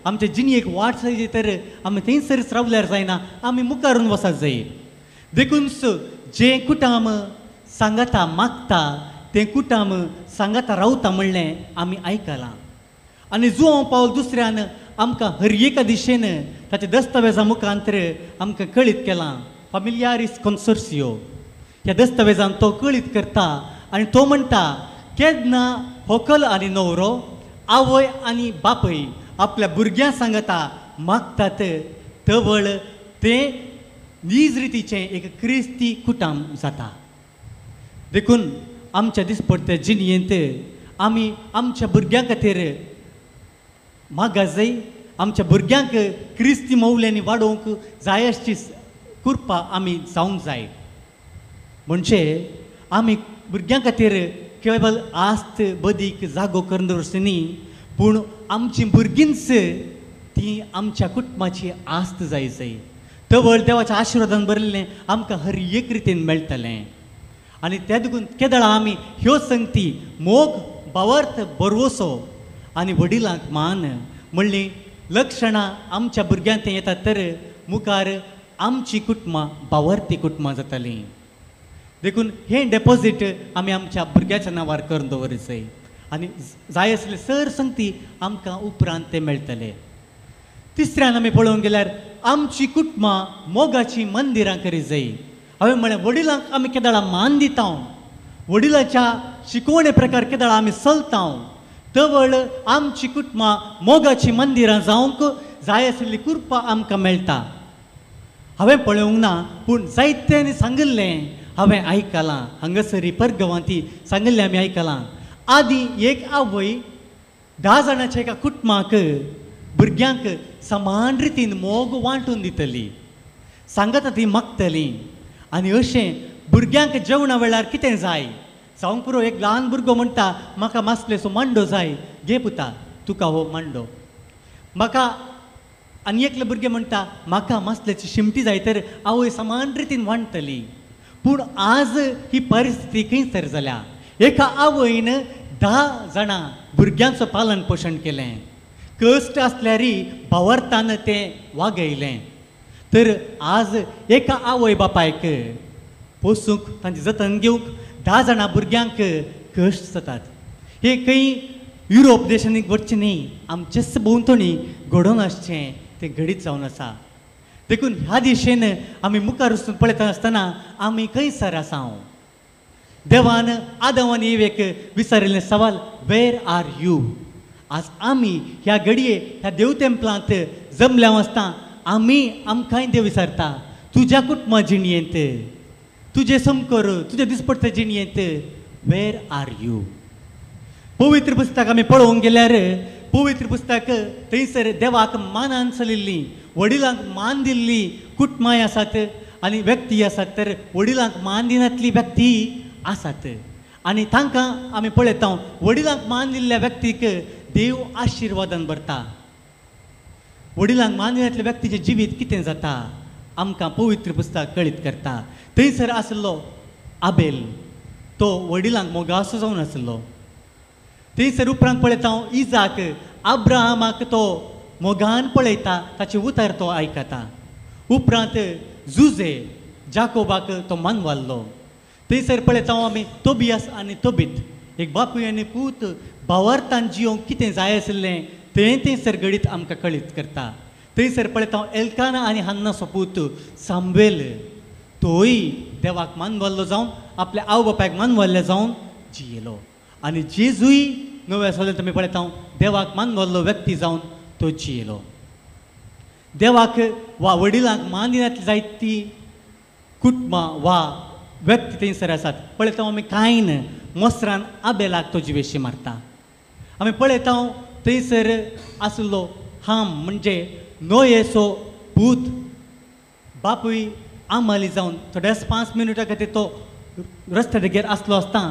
C: आमचे जिणेक वाट जाय तर आमी थंयसरच रावल्यार जायना, आमी मुखारून वचत जाय. देखून जें कुटाम सांगाता मागता तें कुटाम सांगाता रावता म्हणलें आमी आयकलां. आनी जुआंव पावल दुसऱ्यान आमकां हर एका दिशेन ताच्या दस्तावेजा मुखांतर आमकां कळीत केलां. फामिलियारीस कॉन्सोर्सियो ह्या दस्तावेजान तो कळीत करता आनी तो म्हणटा केन्ना होकल आनी न्हवरो आवय आनी बापूय आपल्या भुरग्यां सांगता मागतात तवळ तें नीज रितीचें एक क्रिस्ती कुटाम जाता. देखून आमच्या दिसपडत्या जिणेंत आमी आमच्या भुरग्यां खातीर मागाजय, आमच्या भुरग्यांक क्रिस्ती मौल्यांनी वाडोवंक जाय अशी कृपा आमी जावंक जाय. म्हणजे आमी भुरग्यां खातीर केवल आस्त बदीक जागो करून दवरची न्ही, पूण आमची भुरगींच ती आमच्या कुटुंबाची आस्त जाय जाय. तवळ देवाच्या आशिर्वादान भरिल्लें आमकां हर एक रितीन मेळटलें. आनी त्या देखून केदळा आमी ह्यो संगती मोग भावार्थ भरवसो आनी वडिलांक मान म्हणली लक्षणां आमच्या भुरग्यांत येतात तर मुखार आमची कुटुंबां भावार्थी कुटुंबां जातालीं. देखून हें डेपोजीट आमी आमच्या भुरग्याच्या नांवार करून दवरचें आनी जाय आसले सर संगती आमकां उपरांत तें मेळटलें. तिसऱ्यान आमी पळोवंक गेल्यार आमची कुटुंबां मोगाचीं मंदिरां करी जाय. हांवें म्हळें वडिलांक आमी केदळा मान दिता, वडिलाच्या शिकवणे प्रकार केदळा आमी चलता, तवळ आमची कुटुंबां मोगाचीं मंदिरां जावंक जाय आशिल्ली कृपा आमकां मेळटा. हांवें पळोवंक ना पूण जायत्यांनी सांगिल्लें हांवें आयकलां, हांगासरी परगवांती सांगिल्लें आमी आयकलां. आदीं एक आवय 10 जाणांच्या एका कुटुंबाक भुरग्यांक समान रितीन मोग वांटून दितली, सांगता ती मागतली. आनी अशें भुरग्यांक जेवणा वेळार कितें जाय जावंक पुरो. एक ल्हान भुरगो म्हणटा म्हाका मासलेसो मांडो जाय, घे पुता तुका हो मांडो. म्हाका आनी एकले भुरगें म्हणटा म्हाका मासल्याची शिमटी जाय, तर आवय समान रितीन वांटतली. पूण आज ही परिस्थिती खंयसर जाल्या? एका आवयन 10 जाणां भुरग्यांचो पालन पोशण केलें, कश्ट आसल्यारय भावार्थान तें वागयलें. तर आज एका आवय बापायक पोसूंक, तांचें जतन घेवंक 10 जाणां भुरग्यांक कश्ट जातात. हे खंय युरोप देशांनी घडचें न्ही, आमचेच भोंवतणी घडोवन आसचें तें घडीत जावन आसा. देखून ह्या दिशेन आमी मुखार वचून पळयता आसतना आमी खंयसर आसा? देवान आदम आनी इवेक विचारिल्लें सवाल, वेर are you? आज आमी ह्या घडये ह्या देव तेंपलांत जमल्या आसता आमी आमकांय देव विचारता, तुज्या कुटुंबा जिणयेंत, तुजें समकर, तुजें दिसपडटे जिणयेंत वेर are you? पवित्र पुस्तक आमी पळोवंक गेल्यार पवित्र पुस्तक थंयसर देवाक मानान चलिल्ली, वडिलांक मान दिल्ली कुटुंबांय आसात आनी व्यक्ती आसात, तर वडिलांक मान दिनातली व्यक्ती आसात. आनी तांकां आमी पळयता, वडिलांक मान दिल्ल्या व्यक्तीक देव आशिर्वादान भरता. वडिलांक मान दिनातल्या व्यक्तीचें जिवीत कितें जाता आमकां पवित्र पुस्तक कळीत करता. थंयसर आसलो आबेल, तो वडिलांक मोगासो जावन आसलो. थंयसर उपरांत पळयता हांव इजाक, अब्राहमाक तो मोगान पळयता, ताचें उतर तो आयकता. उपरांत जुजे, जाकोबाक तो मानवाल्लो. थंयसर पळयता हांव आमी तोबियास आनी तोबीत, एक बापूय आनी पूत भावार्थान जियोंक कितें जाय आशिल्लें तें थंयसर घडीत आमकां कळीत करता. थंयसर पळयता हांव एल्काना आनी हन्नाचो पूत साम्वेल, तोय देवाक मानवाल्लो जावन आपल्या आवय बापायक मानवाल्ले जावन जियेलो. आनी जेजूय नव्या सोल्यांत आमी पळयता देवाक मानवल्लो व्यक्ती जावन तो जियेलो. देवाक वा वडिलांक मान दिनातली जायती कुटुंबां वा व्यक्ती थंयसर आसात. पळयता आमी कांय मोसरान आबेलाक तो जिवेशी मारता. आमी पळयता थंयसर आसलो हाम म्हणजे नोयेचो पूत, बापूय आमाली जावन थोड्याच 5 मिनटां खातीर तो रस्त्या देगेर आसलो आसता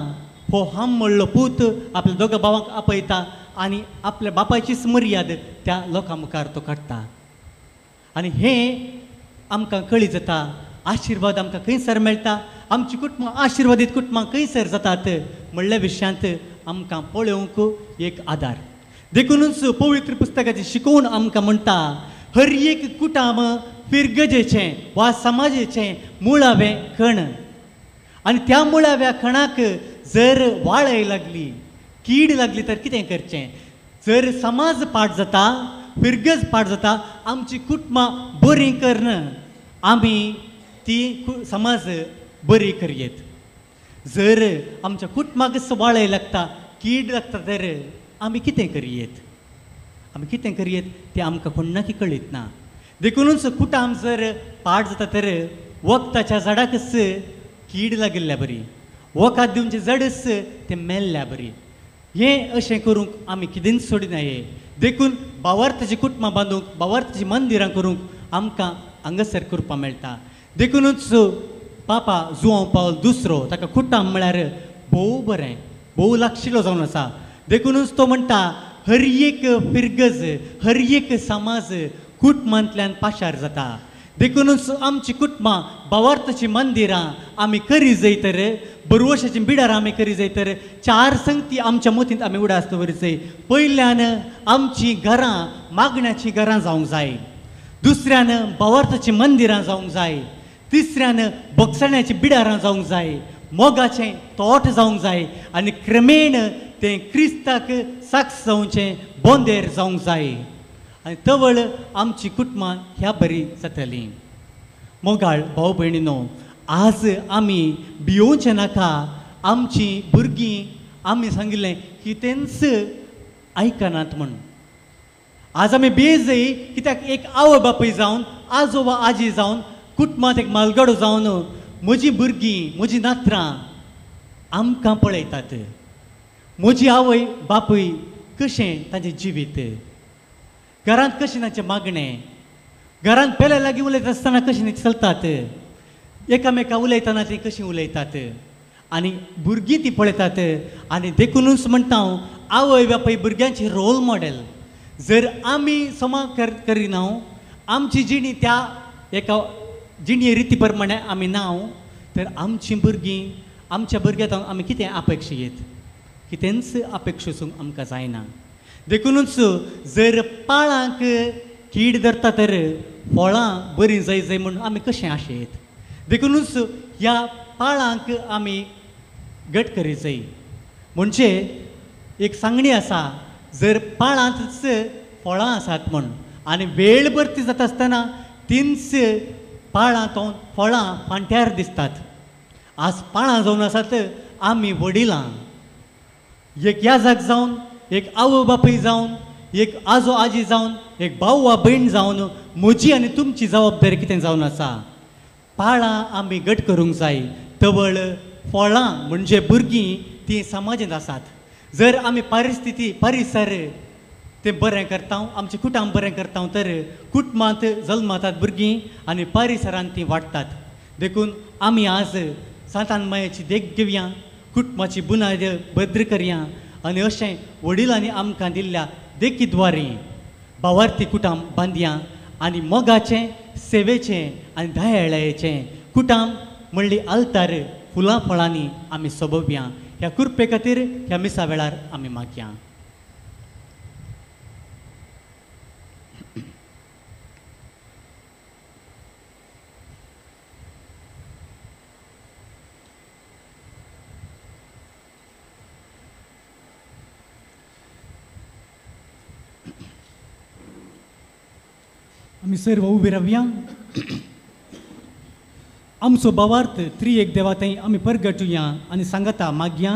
C: हो हाम म्हणलो पूत आपल्या दोगां भावांक आपयता आनी आपल्या बापायचीच मर्याद त्या लोकां मुखार तो काडटा. आनी हें आमकां कळीत जाता, आशिर्वाद आमकां खंयसर मेळटा, आमची कुटुंबां आशिर्वादीत कुटुंबां खंयसर जातात म्हणल्या विशयांत आमकां पळोवंक एक आदार. देखुनूच पवित्र पुस्तकाची शिकोवण आमकां म्हणटा, हर एक कुटाम फिरगजेचें वा समाजेचें मुळावें खण, आनी त्या मुळाव्या खणाक जर वाळय लागली, कीड लागली तर कितें करचें? जर समाज पाठ जाता, फिरगज पाठ जाता, आमची कुटुंबां बरीं करून आमी ती समाज बरी करयेत. जर आमच्या कुटुंबाक वाळय लागता, कीड लागता तर आमी कितें करयेत? आमी कितें करयेत तें आमकां कोण्णाकी कळीत ना. देखुनूच कुटाम जर पाठ जाता तर वखदाच्या झाडाकच कीड लागिल्ल्या बरी, वखद दिवचें झाडच तें मेल्ल्या बरी. हें अशें करूंक आमी कितेंच सोडिना. हे देखून भावार्थाची कुटुंबां बांदूंक, भावार्थाचीं मंदिरां करूंक आमकां हांगासर करपाक मेळटा. देखुनूच पापा जुआंव पावल दुसरो ताका कुटाम म्हळ्यार भोव बरें, भोव लागशिल्लो जावन आसा. देखुनूच तो म्हणटा, हर एक फिरगज, हर एक समाज कुटुंबांतल्यान पाशार जाता. देखुनूच आमची कुटुंबां भावार्थाचीं मंदिरां आमी करी जाय तर, बरवशाचीं बिडारां आमी करी जाय तर 4 संगती आमच्या मतींत आमी उडास दवरी जाय. पयल्यान आमचीं घरां मागण्याचीं घरां जावंक जाय, दुसऱ्यान भावार्थाचीं मंदिरां जावंक जाय, तिसऱ्यान बक्षण्याचीं बिडारां जावंक जाय, मोगाचें तोट जावंक जाय, आनी क्रमेण तें क्रिस्ताक साक्ष जावचें बोंदेर जावंक जाय. आनी तवळ आमची कुटुंबां ह्या बरी जातलीं. मोगाळ भाव भयणीनो, आज आमी भियोवचें नाका. आमची भुरगीं आमी सांगिल्लें कितेंच आयकनात म्हूण आज आमी बेजय, कित्याक एक आवय बापूय जावन, आजो वा आजी जावन, कुटुंबांत एक मालगडो जावन म्हजीं भुरगीं, म्हजीं नातरां आमकां पळयतात. म्हजी आवय बापूय कशें तांचें जिवीत, घरांत कशें तांचें मागणें, घरांत पेल्या लागीं उलयता आसतना कशें चलतात, एकामेका उलयतना तीं कशीं उलयतात, आनी भुरगीं तीं पळयतात. आनी देखुनूच म्हणटा हांव, आवय बापूय भुरग्यांची रोल मॉडेल. जर आमी समा करिना, आमची जिणी त्या एका जिणे रिती प्रमाणे आमी ना, तर आमचीं भुरगीं आमच्या भुरग्यां आमी कितें अपेक्षा येत कितेंच अपेक्षा वचूंक आमकां जायना. देखुनूच जर पाळांक कीड धरता तर फळां बरीं जाय जाय म्हूण आमी कशें आशेत. देखुनूच ह्या पाळांक आमी घट करीत जाय. म्हणजे एक सांगणी आसा, जर पाळांतच फळां आसात म्हूण आनी वेळ भरती जाता आसतना तींच पाळां तो फळां फांट्यार दिसतात. आज पाळां जावन आसात आमी वडिलां, एक याजक जावन, एक आवय बापूय जावन, एक आजो आजी जावन, एक भाव वा भयण जावन म्हजी आनी तुमची जबाबदारी कितें जावन आसा. पाळां आमी घट करूंक जाय. तवळ फळां म्हणजे भुरगीं तीं समाजांत आसात. जर आमी परिस्थिती परिसर तें बरें करता, आमचें कुटुंब बरें करता तर कुटुंबांत जल्मतात भुरगीं आनी परिसरांत तीं वाडटात. देखून आमी आज सांतान मायेची देख घेवया, कुटुंबाची बुनाद भद्र करया आनी अशें वडिलांनी आमकां दिल्ल्या देखीद्वारे भावार्थी कुटुंब बांदया आनी मोगाचें, सेवेचें आनी दयाळायेचें कुटुंब म्हणली आल्तार फुलां फळांनी आमी सोबोवया. ह्या कृपे खातीर ह्या मिसा वेळार आमी मागया. आमी सर्व उबे रावया. आमचो भावार्थ त्रिएक देवा थंय आमी परगटुया आनी सांगता मागया.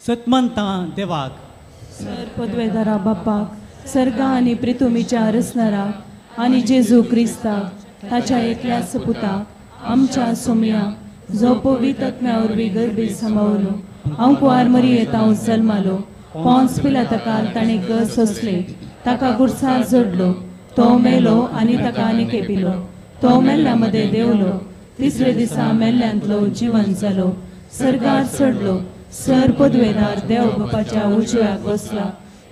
C: सतमानता देवाक,
A: सर पदवेदारा बापाक, सर्गा आनी प्रितुमीच्या रसनराक आनी जेजू क्रिस्ताक ताच्या एकल्या सपुताक आमच्या सोमया जो पवित्र आत्म्या वरवीं गर्भेत सांबावलो, हांव कुवार मरियेंत जल्मालो, पोन्स पिलाताकाल ताणें गर सोंसले, ताका गुरसार जोडलो, तो मेलो आनी ताका आनी केपिलो, तो मेल्ल्या मदें देंवलो, तिसरे दिसा मेल्ल्यांतलो जिवन जालो, सर्गार चडलो, सर पदवेदार देव बापाच्या उजव्याक बसला,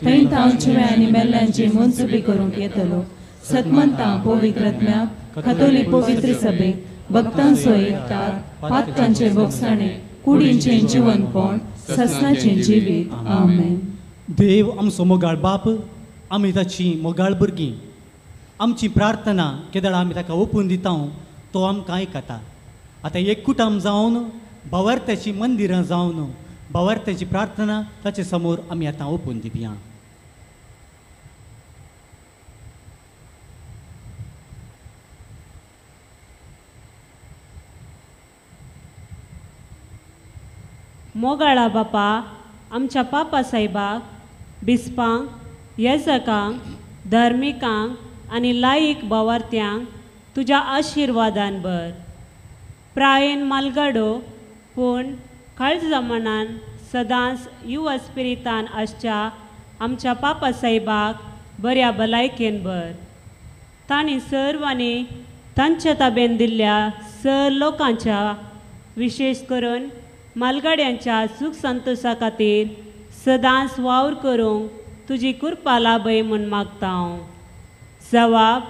A: थंय तांव जिव्या आनी मेल्ल्यांची मनसुबी करूंक येतलो. सतमंता पवित्र आत्म्याक, खातोली पवित्र सभेक, भक्तांचो एकतार, पातकांचे बोगसाणे, कुडींचें जिवनपण, ससनाचें जिवीत. आमेन.
C: देव आमचो मोगाळ बाप, आमी ताची मोगाळ भुरगीं. आमची प्रार्थना केदळा आमी ताका ओपून दिता तो आमकां आयकता. आतां एक कुटुंब जावन भावार्थ्याची मंदिरां जावन भावार्थ्याची प्रार्थना ताचे समोर आमी आतां ओपून दिवया.
G: मोगाळा बापा, आमच्या पापा साहेबाक, बिस्पांक, येजकांक, धार्मिकांक आनी लायक भावार्थ्यांक तुज्या आशिर्वादान भर. प्रायेन मालगाडो पूण काळजा मनान सदांच युवा स्पिरितान आसच्या आमच्या पापा साहेबाक बऱ्या भलायकेन भर. तांणी सर्वांनी तांच्या ताबेन दिल्ल्या सर लोकांच्या, विशेश करून मालगाड्यांच्या सूख संतोशा खातीर सदांच वावर करूंक तुजी कृपा लाभय म्हूण मागता हांव. जवाब,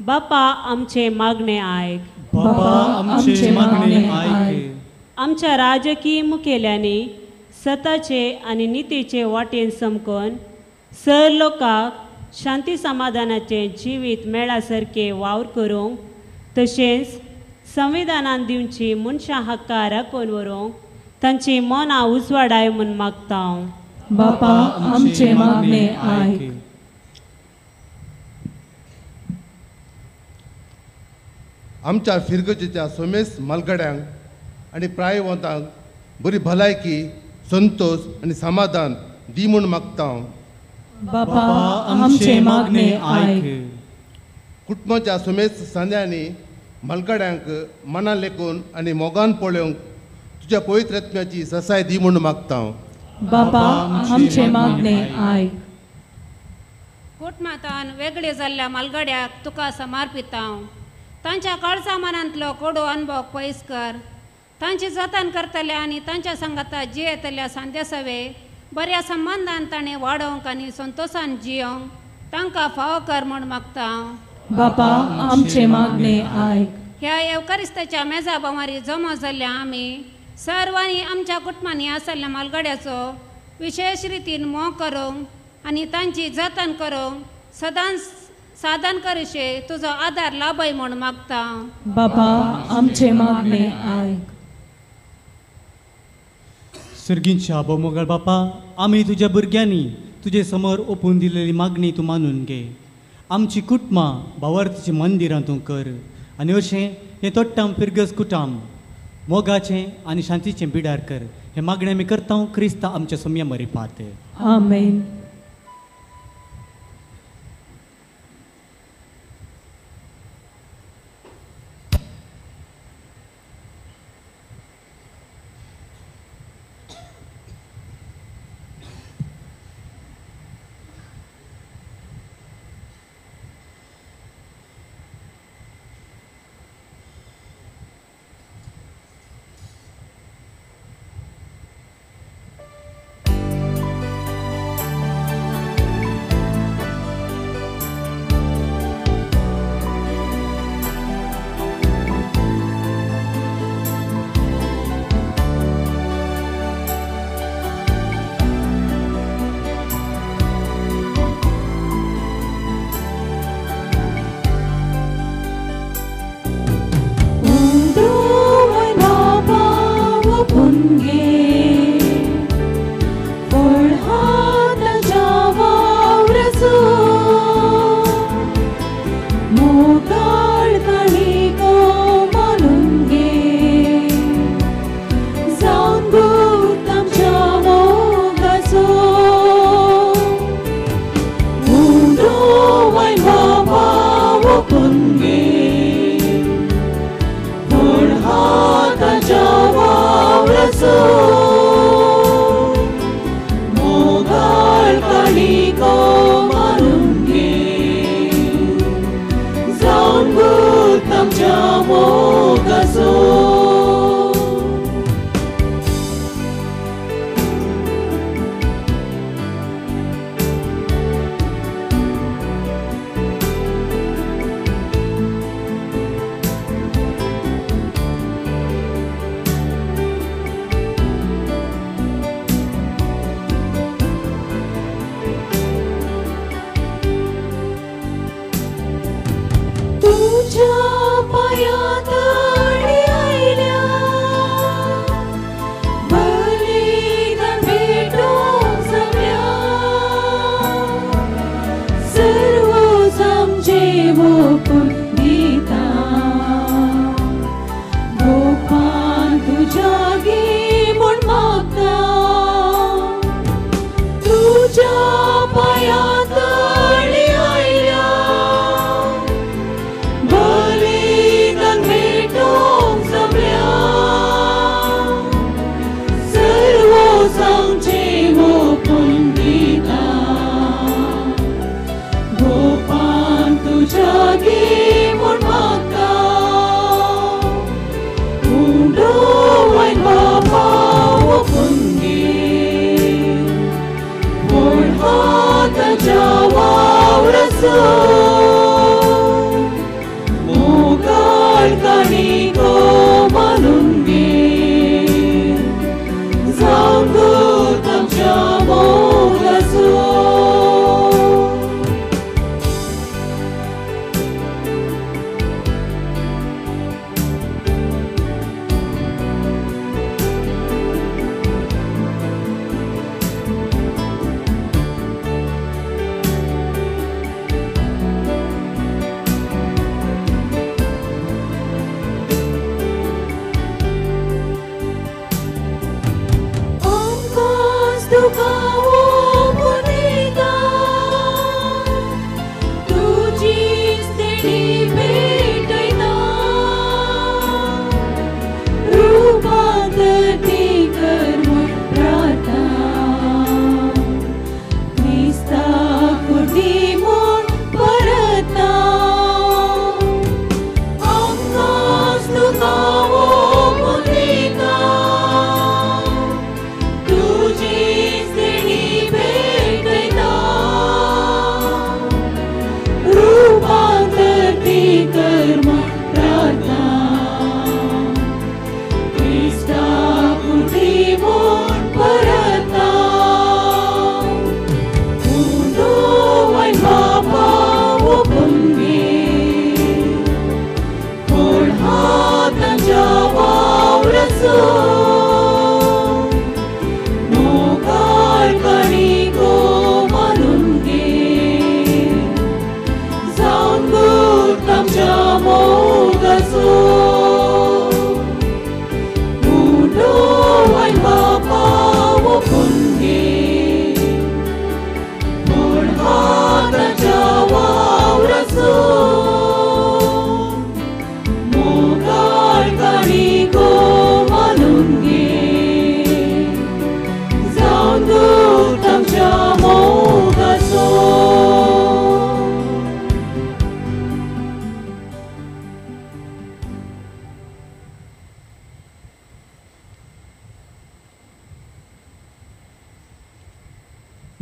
G: बापा आमचें मागणें आयक.
C: बापा आमचें मागणें आयक.
G: आमच्या राजकीय मुखेल्यांनी सताचे आनी नितीचे वाटेन समकोन सर लोकांक शांती समाधानाचें जिवीत मेळा सारकें वावर करूंक, तशेंच संविधानान दिवची मनशां हक्कां राखून व्हरूंक तांची मनां उजवाडाय म्हूण मागता हांव.
A: बापा आमचें मागणें आयक.
H: आमच्या फिरगजेच्या सोमेस मालगड्यांक आनी प्रायवंतांक बरी भलायकी, संतोष आनी समाधान दी म्हूण मागता हांव.
A: बापा आमचें मागणें आयक.
H: कुटुंबाच्या सोमेस सांद्यांनी मालगड्यांक मनान लेखून आनी मोगान पळोवंक तुज्या पवित्र आत्म्याची ससाय दी म्हूण मागता हांव.
A: बापा आमचें मागणें आयक.
I: कुटुंबांतान वेगळे जाल्ल्या मालगड्याक तुका समर्पिता हांव. तांच्या काळजा मनांतलो कोडो अनुभव पयस कर. तांची जतन करतल्या आनी तांच्या सांगाता जियेतल्या सांदेसवे बऱ्या संबंदान ताणें वाडोवंक आनी संतोशान जियोवंक तांकां फावो कर म्हूण मागता हांव.
A: बापा आमचें मागणें आयक.
I: ह्या येवकारिस्ताच्या मेजा बोमारी जमो जाल्ल्या आमी सर्वांनी आमच्या कुटुंबांनी आसल्या मालगड्याचो विशेश रितीन मोग करूंक आनी तांची जतन करूंक सदांच साधन करुशे तुजो आदार लाभय म्हूण मागता.
A: बाबा आमचे मागणे आयक.
C: सर्गींच्या बोमोगळ बापा, आमी तुज्या भुरग्यांनी तुजे समोर ओपून दिलेली मागणी तूं मानून घे. आमची कुटुंबां भावार्थीची मंदिरां तूं कर आनी अशें हें तोट्टाम फिरगज कुटाम मोगाचें आनी शांतीचें बिडार कर. हें मागणें आमी करता क्रिस्ता आमच्या सोम्या मरिपात.
A: आमेन.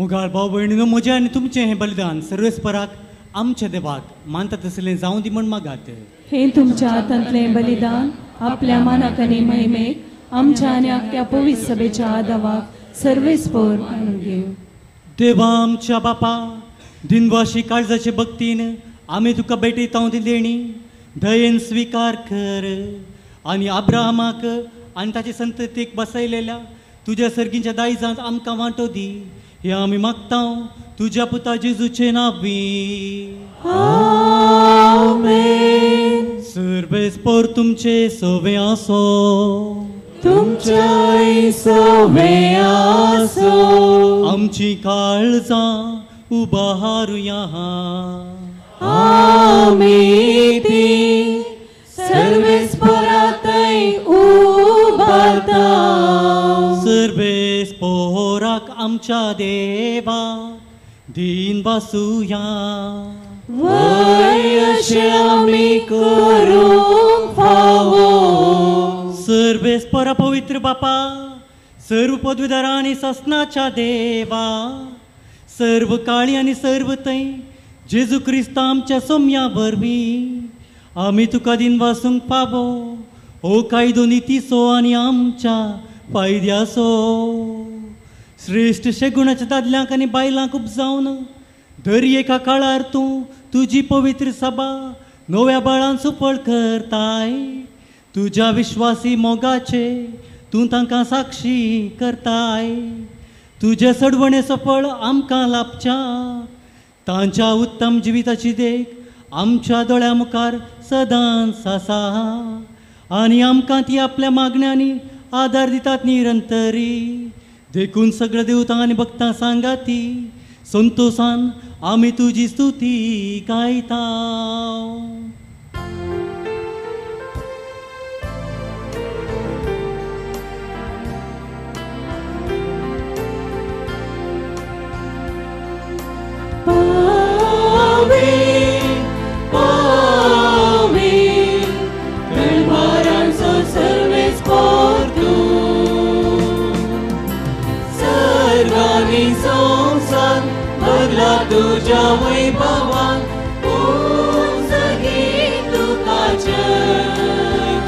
C: मुगाळ भाव भयणीनो, म्हजें आनी तुमचें हें बलिदान सर्वेस्पराक आमच्या देवाक मानता तसलें जावं दी म्हण मागात.
A: हे तुमच्या हातांतलें बलिदान आपल्या मानाक आनी महिमेक आमच्या आनी आख्या पवित्र सभेच्या आदावाक सर्वेस्पर आणून घेवं.
C: देवा आमच्या बापा, दिनवाशी काळजाचे भक्तीन आमी तुका भेटयता ती देणी दयेन स्विकार कर आनी अब्राहमाक आनी ताचे संततीक बसयलेल्या तुज्या सर्गींच्या दायजांत आमकां वांटो दी. हे आमी मागता तुज्या पुता जेजूचे नांवी.
E: आमेन.
C: सर्वेस्पर तुमचे सवे आसो.
E: तुमच्याय सवे आसो.
C: आमची काळजां उबारुया.
E: आमी ती सर्वेस्परातय उबारता.
C: सर्वेस्पराक आमच्या देवा दीन बसुया.
E: वय अशें आमी करूंक फावो.
C: सर्वेस्परा पवित्र बापा, सर्व पदवीधरा आनी ससनाच्या देवा, सर्व काळी आनी सर्व थंय जेजू क्रिस्त आमच्या सोम्या वरवीं आमी तुका दीन वासूंक फावो. हो कायदो नितीचो आनी आमच्या फायद्याचो. श्रेश्ठ शेगुणाच्या दादल्यांक आनी बायलांक उपजावन दर एका काळार तूं तुजी पवित्र सभा नव्या बाळान सुफळ करताय. तुज्या विश्वासी मोगाचे तूं तांकां साक्षी करताय. तुजे सडवणेचो फळ आमकां लाभच्या तांच्या उत्तम जिविताची देख आमच्या दोळ्या मुखार सदांच आसा आनी आमकां ती आपल्या मागण्यांनी आदार दितात निरंतरी. देखून सगळ्या देवतां आनी भक्तां सांगाती संतोसान आमी तुजी स्तुती गायता.
E: तुझ्या वैभवान उंचगी तुका जय,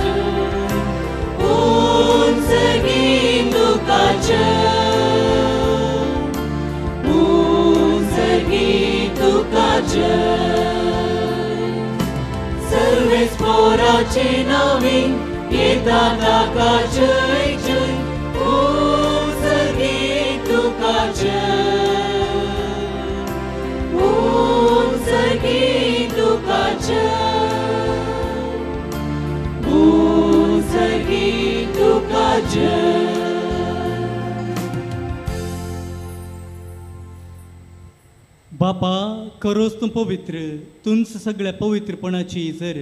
E: उंचगी तुका जय, उंचगी तुका जय. सर्वेस्पराचे नांवी येता ताका जय जय, उंचगी तुका जय, उंचगी तुका जय, उंचगी तुका जय.
C: बापा, खरोच तूं पवित्र, तूंच सगळ्या पवित्रपणाची जर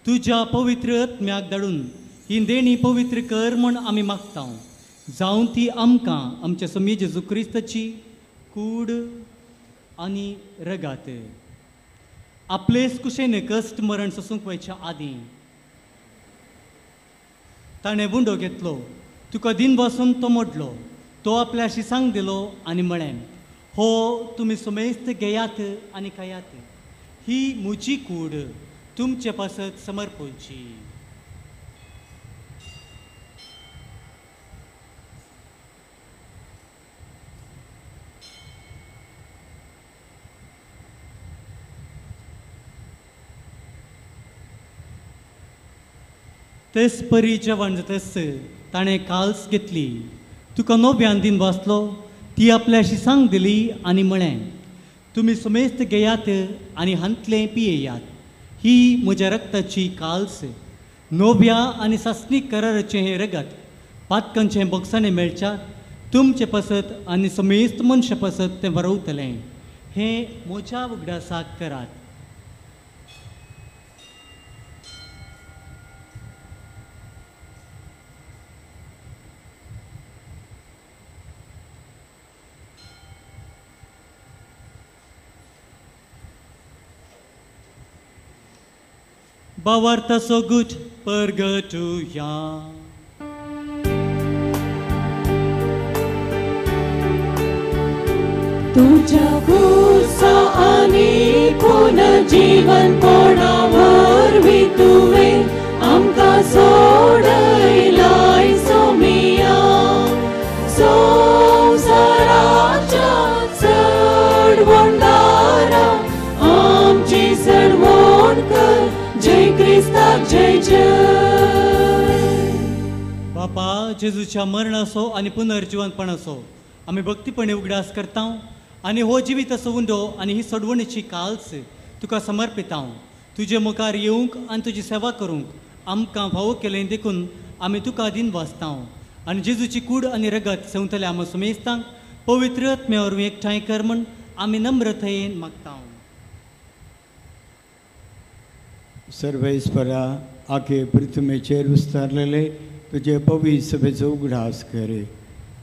C: तुज्या पवित्र आत्म्याक धाडून ही देणी पवित्र कर म्हण आमी मागता. जावं ती आमकां आमच्या स्वामी जेजू क्रिस्ताची कूड आनी रगात. आपलेच कुशेन कश्ट मरण सोसूंक वयच्या आदीं ताणें उंडो घेतलो, तुका दिन बसून तो मोडलो, तो आपल्याशी सांग दिलो आनी म्हळें, हो तुमी सुमेस्त घेयात आनी खायात, ही म्हजी कूड तुमचे पासत समर्पणची. तेच परी जेवण जातस ताणें काल्स घेतली, तुका नव्यान दिन वाचलो, ती आपल्याशी सांग दिली आनी म्हळें, तुमी सुमेस्त घेयात आनी हांतलें पियेयात, ही म्हज्या रक्ताची काल्स, नव्या आनी सासणीक कराराचें हें रगत पातकांचें बोगसाणें मेळच्या तुमचे पासत आनी समेस्त मनशा पासत तें बरोवतलें. हें म्हज्या उगडासाक करात. भावार्थाचो गुट परगटुया.
E: तुझ्या खुर्सा आनी पुनर्जीवनपणा वरवीं तुवें आमकां सोडयलाय सोमिया. संवसाराच्या चडवणदारा आमची सडवण कर. जय क्रिस्ताक जय जय.
C: बापा, जेजूच्या मरणाचो आनी पुनर्जिवनपणाचो आमी भक्तीपणे उगडास करता आनी हो जिविताचो उंडो आनी ही सोडवणीची काल्स तुका समर्पिता. तुजे मुखार येवंक आनी तुजी सेवा करूंक आमकां फावो केलें देखून आमी तुका दिन वाचता आनी जेजूची कूड आनी रगत सेवतल्या आमा सुमेस्तांक पवित्र आत्म्या वरवीं एकठांय कर म्हूण आमी नम्रतायेन मागता.
J: सर्वेस्परा, आखे पृथ्वीचेर विस्तारलेले तुजे पवित्र सभेचो उगडास करे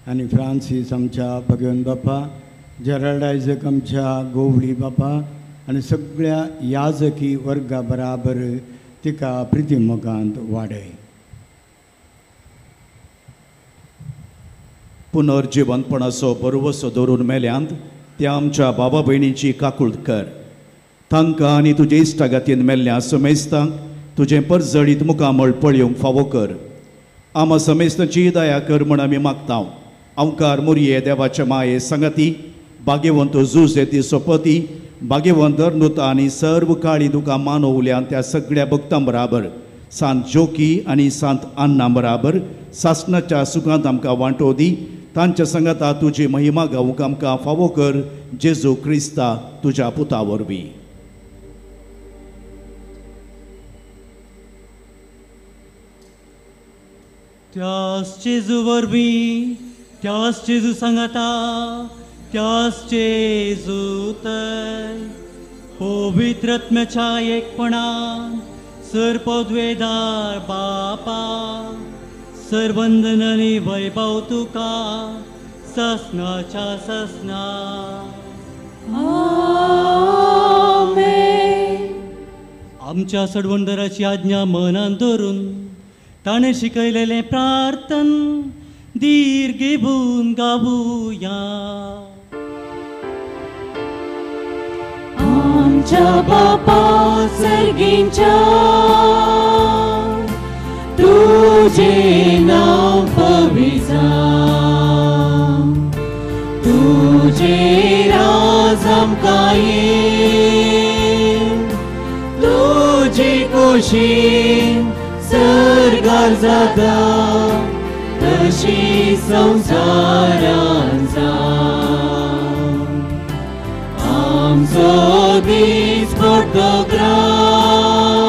J: आनी फ्रांसीस आमच्या भगवंत बापा, जेराल्ड आयजक आमच्या गोवळी बापा आनी सगळ्या याजकी वर्गा बराबर तिका प्रितीमोगांत वाडय.
K: पुनर्जिवनपणाचो बरवसो दवरून मेल्यांत त्या आमच्या बाबा भयणीची काकूळ कर. तांकां आनी तुजे इश्टागातीन मेल्ल्या समेस्तांक तुजें परजळीत मुखामळ पळोवंक फावो कर. आमा समेस्तांची दया कर म्हूण आमी मागता. अंवकार मोरये देवाचे माये संगती भाग्यवंत जुजे ती सोपती भाग्यवंत अर्नुता आनी सर्व काळी तुका मानवल्यान त्या सगळ्या भक्तां बराबर सांत जोकी आनी सांत अन्ना बराबर सासणाच्या सुखांत आमकां वांटो दी. तांच्या संगता तुजी महिमा गावूंक आमकां फावो कर. जेजू क्रिस्ता तुज्या पुता वरवीं.
C: त्याच जेजू वरवीं, त्याच जेजू सांगाता, त्याच जेजू तर पवित्र आत्म्याच्या एकपणान सर्पद्वेदार बापा सर्वंदन आनी वैभव तुका ससनाच्या ससना.
E: आमेन.
C: आमच्या सडवंदराची आज्ञा मनान धरून ताणें शिकयलेलें प्रार्थन धीर घेवन गावुया.
E: आमच्या बापा सर्गींच्या, तुझे नाव पवित्र, तुझे राज आमकां ये, तुजी खोशी सर्गार जाता तशी संवसारान जावं. आमचो दीस पडतो ग्राम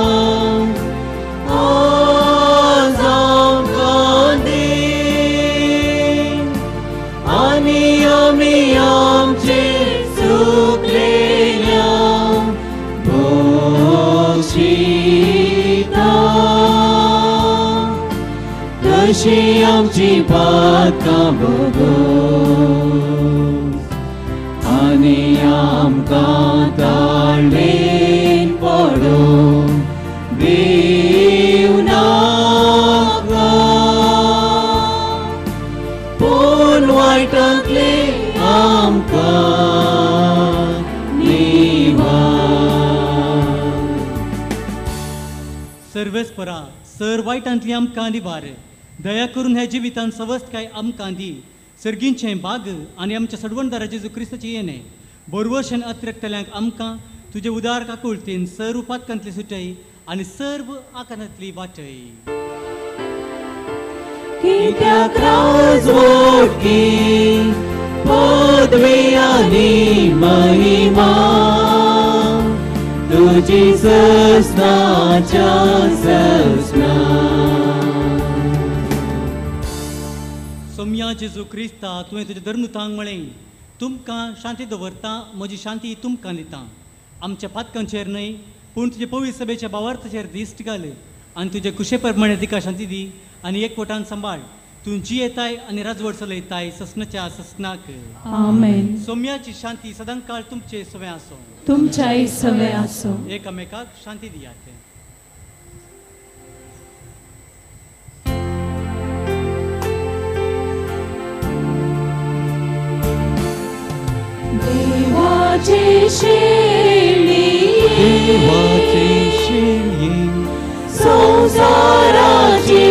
E: आज आमकां दी आनी आमी आमचे चुकलेल्या बक्षिता तशी आमची पातकां भोगोस आनी आमकां ताळमेन पडोवंक दिवं नाका, पूण वायटांतले आमकां निवार.
C: सर्वेस्परा, सर वायटांतली आमकां निवार. दया करून ह्या जिवितान सवस्तकाय आमकां दी. सर्गींचें बाग आनी आमच्या सडवणदारा जेजू क्रिस्ताचें येणें बोरवर्शन अत्रकतल्यांक आमकां तुजे उदार काकुळतीन सर्व पातकांतली सुटय आनी सर्व आकारांतली वाटय.
E: कित्याक राजवटकी पदवी आनी महिमा तुजी ससनाच्या ससना.
C: सोम्या जेजू क्रिस्ता, तुवें तुज्या धर्मतांक म्हळें, तुमकां शांती दवरता, म्हजी शांती तुमकां दिता. आमच्या पातकांचेर न्हय पूण तुजे पवित्र सभेच्या भावार्थाचेर दिश्ट घाल आनी तुजे कुशे प्रमाणे तिका शांती दी आनी एकवटान सांबाळ. तूं जियेताय आनी राजवट चलयताय ससनाच्या ससनाक.
A: आमेन.
C: सोम्याची शांती सदांकाळ तुमचे सवे आसो.
A: तुमच्याय सवे आसो.
C: एकामेकाक शांती दियात.
A: शेळये,
E: देवाचे शेळये,
A: संवसाराचे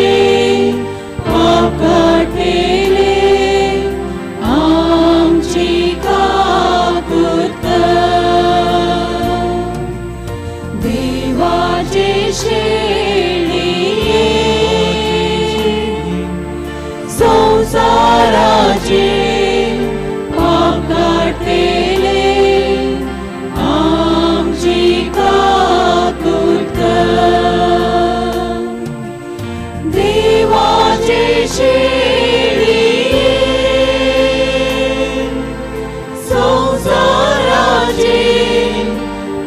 A: पाप काडटले आमची काकूत कर. देवाचे शेळये, संवसाराचे पाप काडटले आमची काकूत कर. देवाचे शेळये, संवसाराचे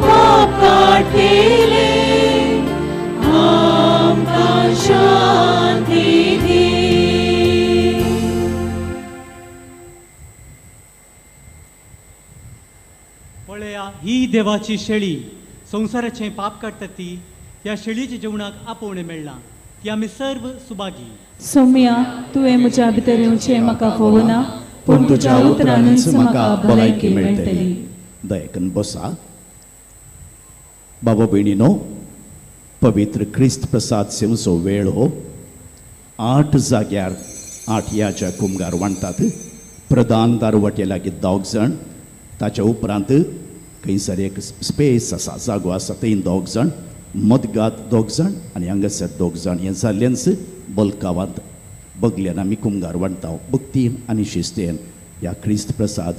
A: पाप काडटले आमकां शांती दी.
C: पळया ही देवाची शेळी संवसाराचें पाप काडटा ती ह्या शेळीच्या जेवणाक आपोवणें मेळ्ळां ती आमी सर्व सुभागी.
A: सोम्या, तुवें म्हज्या भितर येवचें म्हाका फोवना, पूण तुज्या उतरानूच म्हाका भलायकी मेळटली.
K: दयकन बसा. बाबा भयणीनो, पवित्र क्रिस्त प्रसाद सेवचो वेळ हो. 8 जाग्यार 8 याच्या कुमगार वांटतात. प्रधान दारवटे लागीं 2 जाण, ताच्या उपरांत खंयसर एक स्पेस आसा, जागो आसा, थंय 2 जाण, मदगात 2 जाण आनी हांगासर 2 जाण. हें जाल्ल्यानच बलकावांत बगल्यान आमी कुमगार वांटता. भक्तीन आनी शिस्तेन ह्या क्रिस्त प्रसाद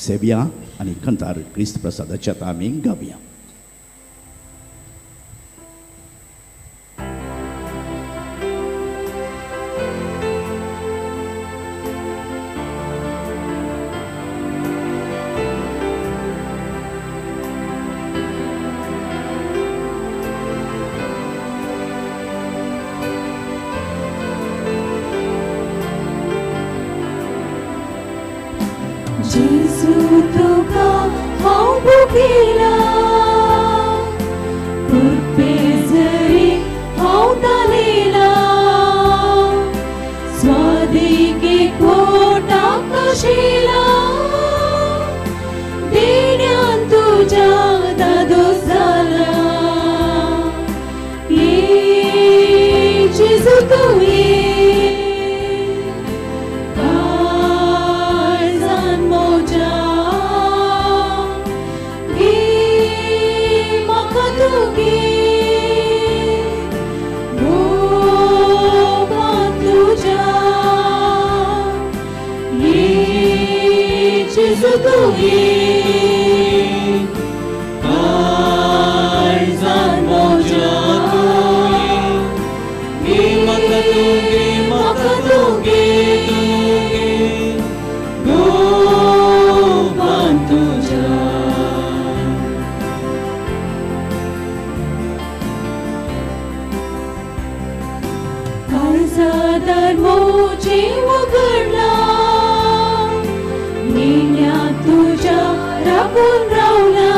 K: सेवया आनी कंतार क्रिस्त प्रसादाच्या आमी गावया.
A: जेजू तुका हांव भुकेला, कृपे जरी हांव तालेला, स्वादिके कोटाक आशिला, देण्यान तुज्या दादोस जाला. ये जेजू तूं ये, जेजू तूं ये,
E: काळजान म्हज्या तूं ये, घे म्हाका तूं घे, म्हाका तूं घे, तूं घे गोपान तुज्या.
A: काळजादार म्हजें उगडलां, तुज्या राखून रावला,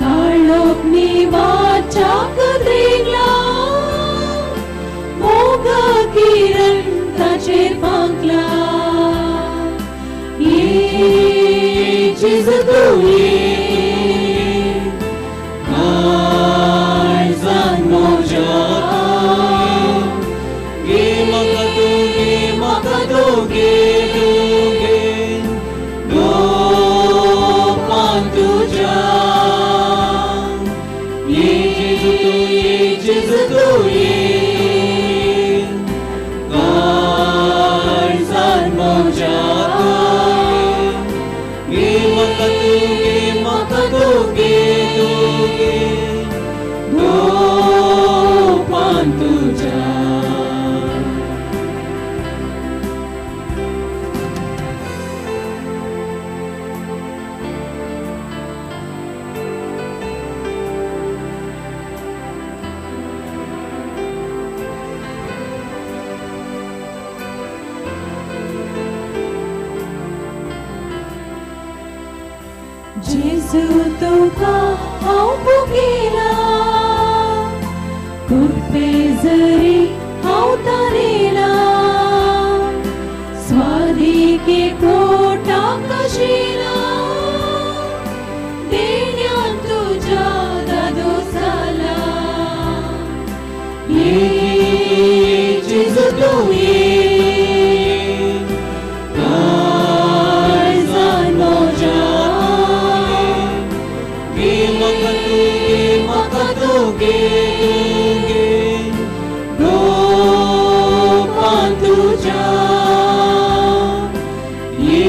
A: काळोख निवाच्या कदरेंगला, मोगा किरण ताचेर फांकला. ये जेजू तूं ये,
E: काळजान म्हज्या तूं ये, घे म्हाका तूं घे, म्हाका तूं घे, तूं घे गोपान तुज्या. ये जेजू तूं ये, जेजू तूं ये, काळजान म्हज्या तूं ये, घे म्हाका तूं घे, म्हाका तूं घे, तूं घे गोपान तुज्या.
A: जेजू तुका हांव भुकेला, कृपे जरी हांव तारेला, स्वादिके कोटाक आशिला,
E: तुझ्या ये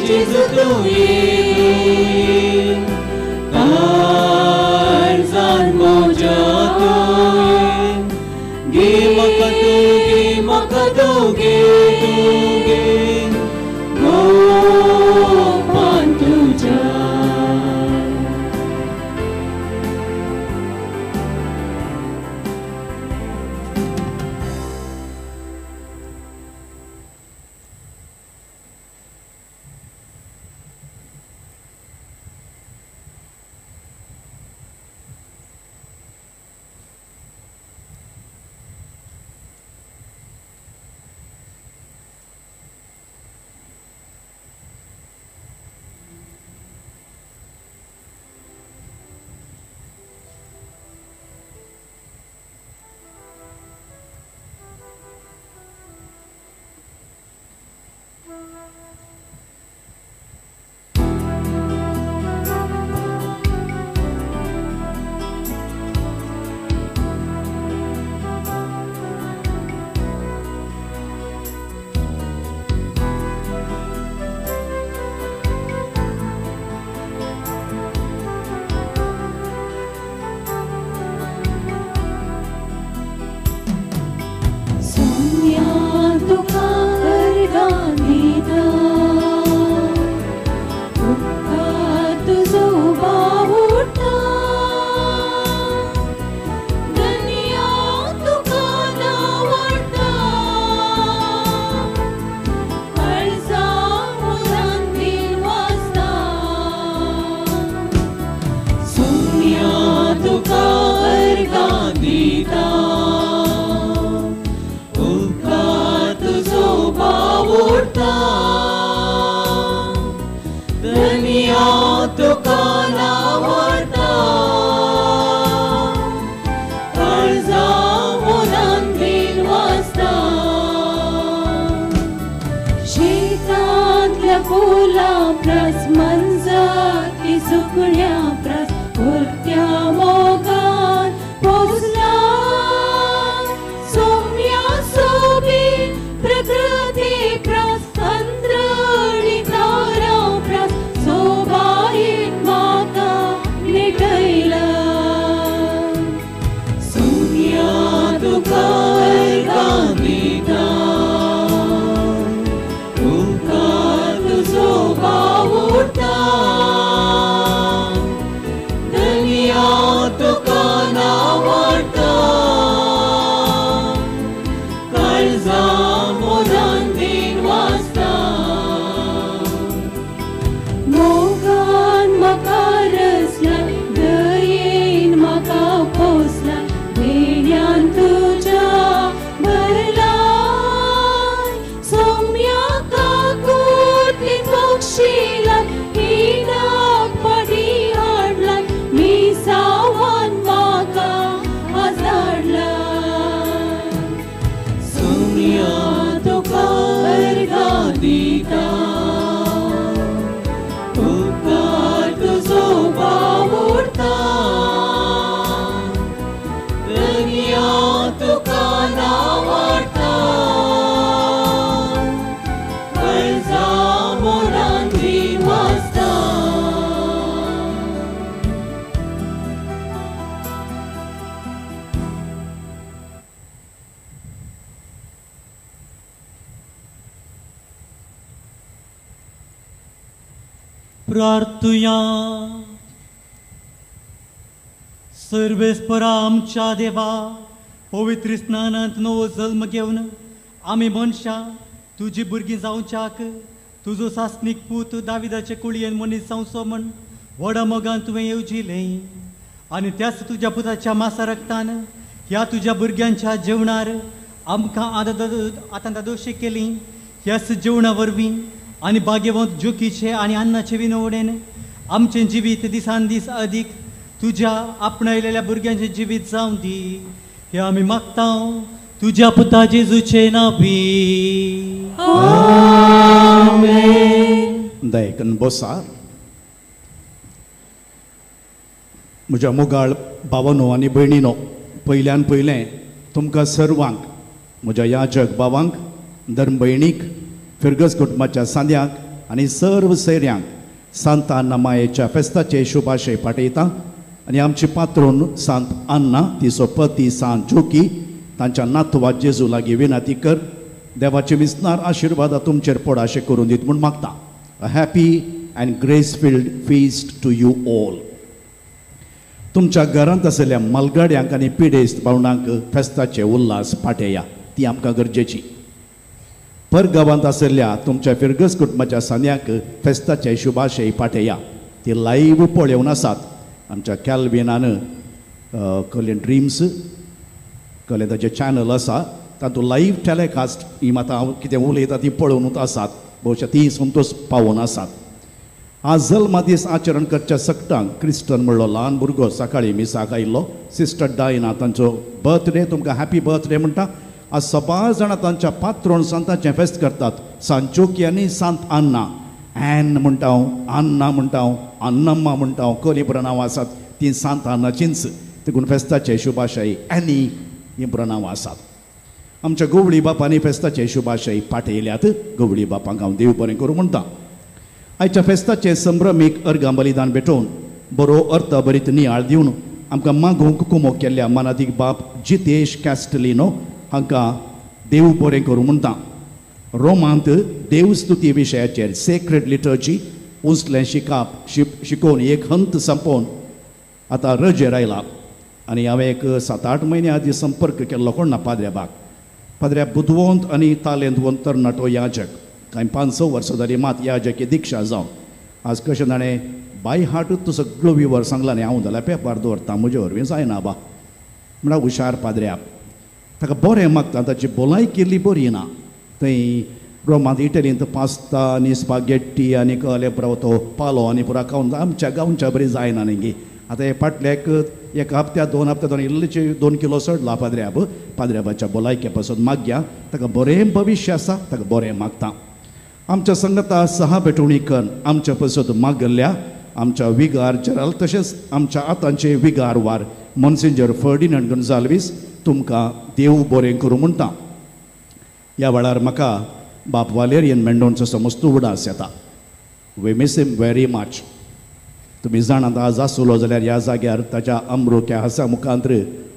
E: जेजू तूं ये काळजान म्हज्या तूं ये गे म्हाका तूं गे म्हाका तूं गे तूं गे गोपान तुझ्या.
C: प्रार्थुया. सर्वेस्परा आमच्या देवा, पवित्र स्नानांत नवो जल्म घेवन आमी मनशां तुजी भुरगीं जावच्याक तुजो सासणीक पूत दाविदाचे कुळयेन मनीस जावचो म्हण व्हडा मोगान तुवें येवजिलें आनी त्याच तुज्या पुताच्या मासा रक्तान ह्या तुज्या भुरग्यांच्या जेवणार आमकां आतां दादोशी केली. ह्याच जेवणा वरवीं आनी भाग्यवंत जोकीचे आनी अन्नाचे विनवणेन आमचें जिवीत दिसान दीस अदीक तुज्या आपणायलेल्या भुरग्यांचें जिवीत जावं दी. हें आमी मागता तुज्या पुता जेजूचे नांवी.
K: आमेन. दयेकन बसा. म्हज्या मोगाळ भावानो आनी भयणीनो, पयल्यान पयलें तुमकां सर्वांक म्हज्या याजक बाबांक, धर्मभयणीक, फिरगज कुटुंबाच्या सांद्यांक आनी सर्व सैऱ्यांक सांत आन्ना मायेच्या फेस्ताचे शुभाशय पाठयता आनी आमची पात्रोन सांत आन्ना, तिचो पती सांत जोकी, तांच्या नातवा जेजू लागीं विनंती कर देवाचे विस्नार आशिर्वादा तुमचेर पड अशें करून दीत म्हूण मागता. A happy and grace filled feast to you all. तुमच्या घरांत आशिल्ल्या मालगाड्यांक आनी पिडेस्त भावणांक फेस्ताचे उल्हास पाठया, ती आमकां गरजेची. परगांवांत आशिल्ल्या तुमच्या फिरगज कुटुंबाच्या सांद्यांक फेस्ताचे शुभाशय पाठया, ती लायव्ह पळोवन आसात. आमच्या कॅल्विनान कल्याण ड्रिम्स कल्याण ताचें चॅनल आसा, तातूंत लायव्ह टेलिकास्ट ही आतां हांव कितें उलयता ती पळोवनूच आसात, भोवशा ती संतोष पावोवन आसात. आज जल्मा दीस आचरण करच्या सगटांक क्रिस्टन म्हणलो ल्हान भुरगो सकाळीं मिसाक आयिल्लो, सिस्टर डायना तांचो बर्थडे, तुमकां हॅपी बर्थडे म्हणटा. आज सबार जाणां तांच्या पात्रोण सांताचें फेस्त करतात. सांत जोकी आनी सांत आन्ना, एन म्हणटा हांव, आन्ना म्हणटा हांव, अन्नम्मा म्हणटा हांव, कली पुरा नांवां आसात तीं सांत आन्नाचींच, देखून फेस्ताचे शुभाशय एनी हीं पुरा नांवां आसात. आमच्या गवळी बापांनी फेस्ताचे शुभाशय पाठयल्यात, गवळी बापांक हांव देव बरें करूं म्हणटा. आयच्या फेस्ताचे संभ्रमीक अर्गां बलिदान भेटोवन बरो अर्थ बरीत नियाळ दिवन आमकां मागूंक कुमोक केल्ल्या मानादीक बाप जितेश कॅस्टलिनो हांकां देव बरें करूं म्हणटा. रोमांत देवस्तुती विशयाचेर सेक्रेड लिटर्जी उंचलें शिकाप शिकोवन एक हंत संपोवन आतां रजेर आयला आनी हांवें एक 7-8 म्हयन्या आदीं संपर्क केल्लो कोण ना पाद्र्याबाक. पाद्र्या बुदवंत आनी तालेंतवंत तरणाटो याजक, कांय 5-6 वर्सां जालीं मात याजकी दिक्षा जावन आज कशें ताणें बाय हार्ट तो सगळो विवर सांगला न्ही, हांव जाल्यार पेपर दवरता म्हजे वरवीं जायना बा म्हळ्यार हुशार पाद्र्या. ताका बरें मागता, ताची भलायकी इल्ली बरी ना. थंय रोमांत इटलींत पास्ता आनी स्पागेट्टी आनी कहले पुरो तो पालो आनी पुरा खावन आमच्या गांवच्या बरी जायना न्ही गे. आतां हे फाटले एक हप्त्या 2 हप्त्या दोन इल्लेचे 2 किलो चडला पाद्र्याब. पाद्र्याबाच्या भलायके पासून मागया, ताका बरें भविश्य आसा, ताका बरें मागता. आमच्या संगता सहा भेटवणी करून आमच्या पसत मागल्ल्या आमच्या विगार जनरल तशेंच आमच्या आतांचे विगार वार मोन्सिंजर फर्डिनंड गोन्जाल्वीस तुमकां देव बरें करूं म्हणटा. ह्या वेळार म्हाका बाप वालेरियन मेंडोनचो समस्त उडास येता. We miss him very much. तुमी जाणात आज आसलो जाल्यार ह्या जाग्यार ताच्या अमरोक्या हासा मुखांत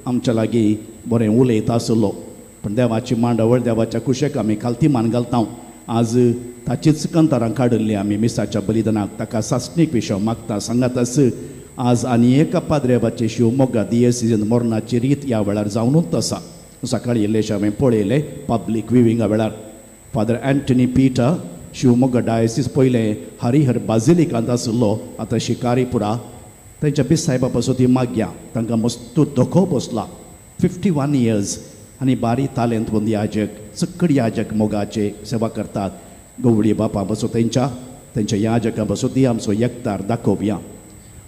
K: आमच्या लागीं बरें उलयता आसलो, पूण देवाची मांडावळ देवाच्या कुशेक आमी खालती मान घालता. आज ताचीच कंतारां काडिल्ली आमी मिसाच्या बलिदानाक, ताका सासणीक विशय मागता. सांगाताच आज आनी एका पाद्रेबाचे शिवमोग्गा दियेसीजन मरणाची रीत ह्या वेळार जावनूच आसा. सकाळीं इल्लेशें हांवें पळयलें पब्लीक विविंगा वेळार फादर एंटनी पीटर शिवमोग्गा डायसीस पयलें हरिहर बाजिलिकांत आशिल्लो, आतां शिकारीपुरा. तांच्या बिसायबा पासून ती मागया, तांकां मस्त धोको बसला. 51 इयर्स आनी बारी तालेंतवंत याजक, चकड याजक मोगाचे सेवा करतात. गवळी बापा बसो तेंच्या तेंच्या याजकां बसो ती आमचो एकतार दाखोवया.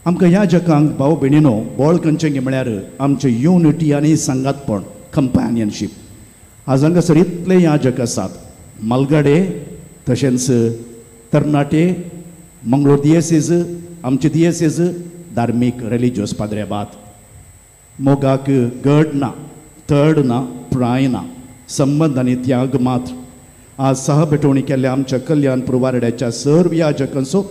K: आमकां याजकांक भाव भयणीनो बळ खंयचें म्हळ्यार आमचें युनिटी आनी सांगातपण, कंपॅनियनशीप. आज हांगासर इतले याजक आसात, मालगाडे तशेंच तरणाटे, मंगळूर दियेसीज, आमची दियेसीज, धार्मीक रिलिजियस पाद्रेबात. मोगाक गड ना, तड ना, प्राय ना, संबंद आनी त्याग मात्र. आज सहा भेटवणी केल्ल्या आमच्या कल्याण पुरवारड्याच्या सर्व याजकांचो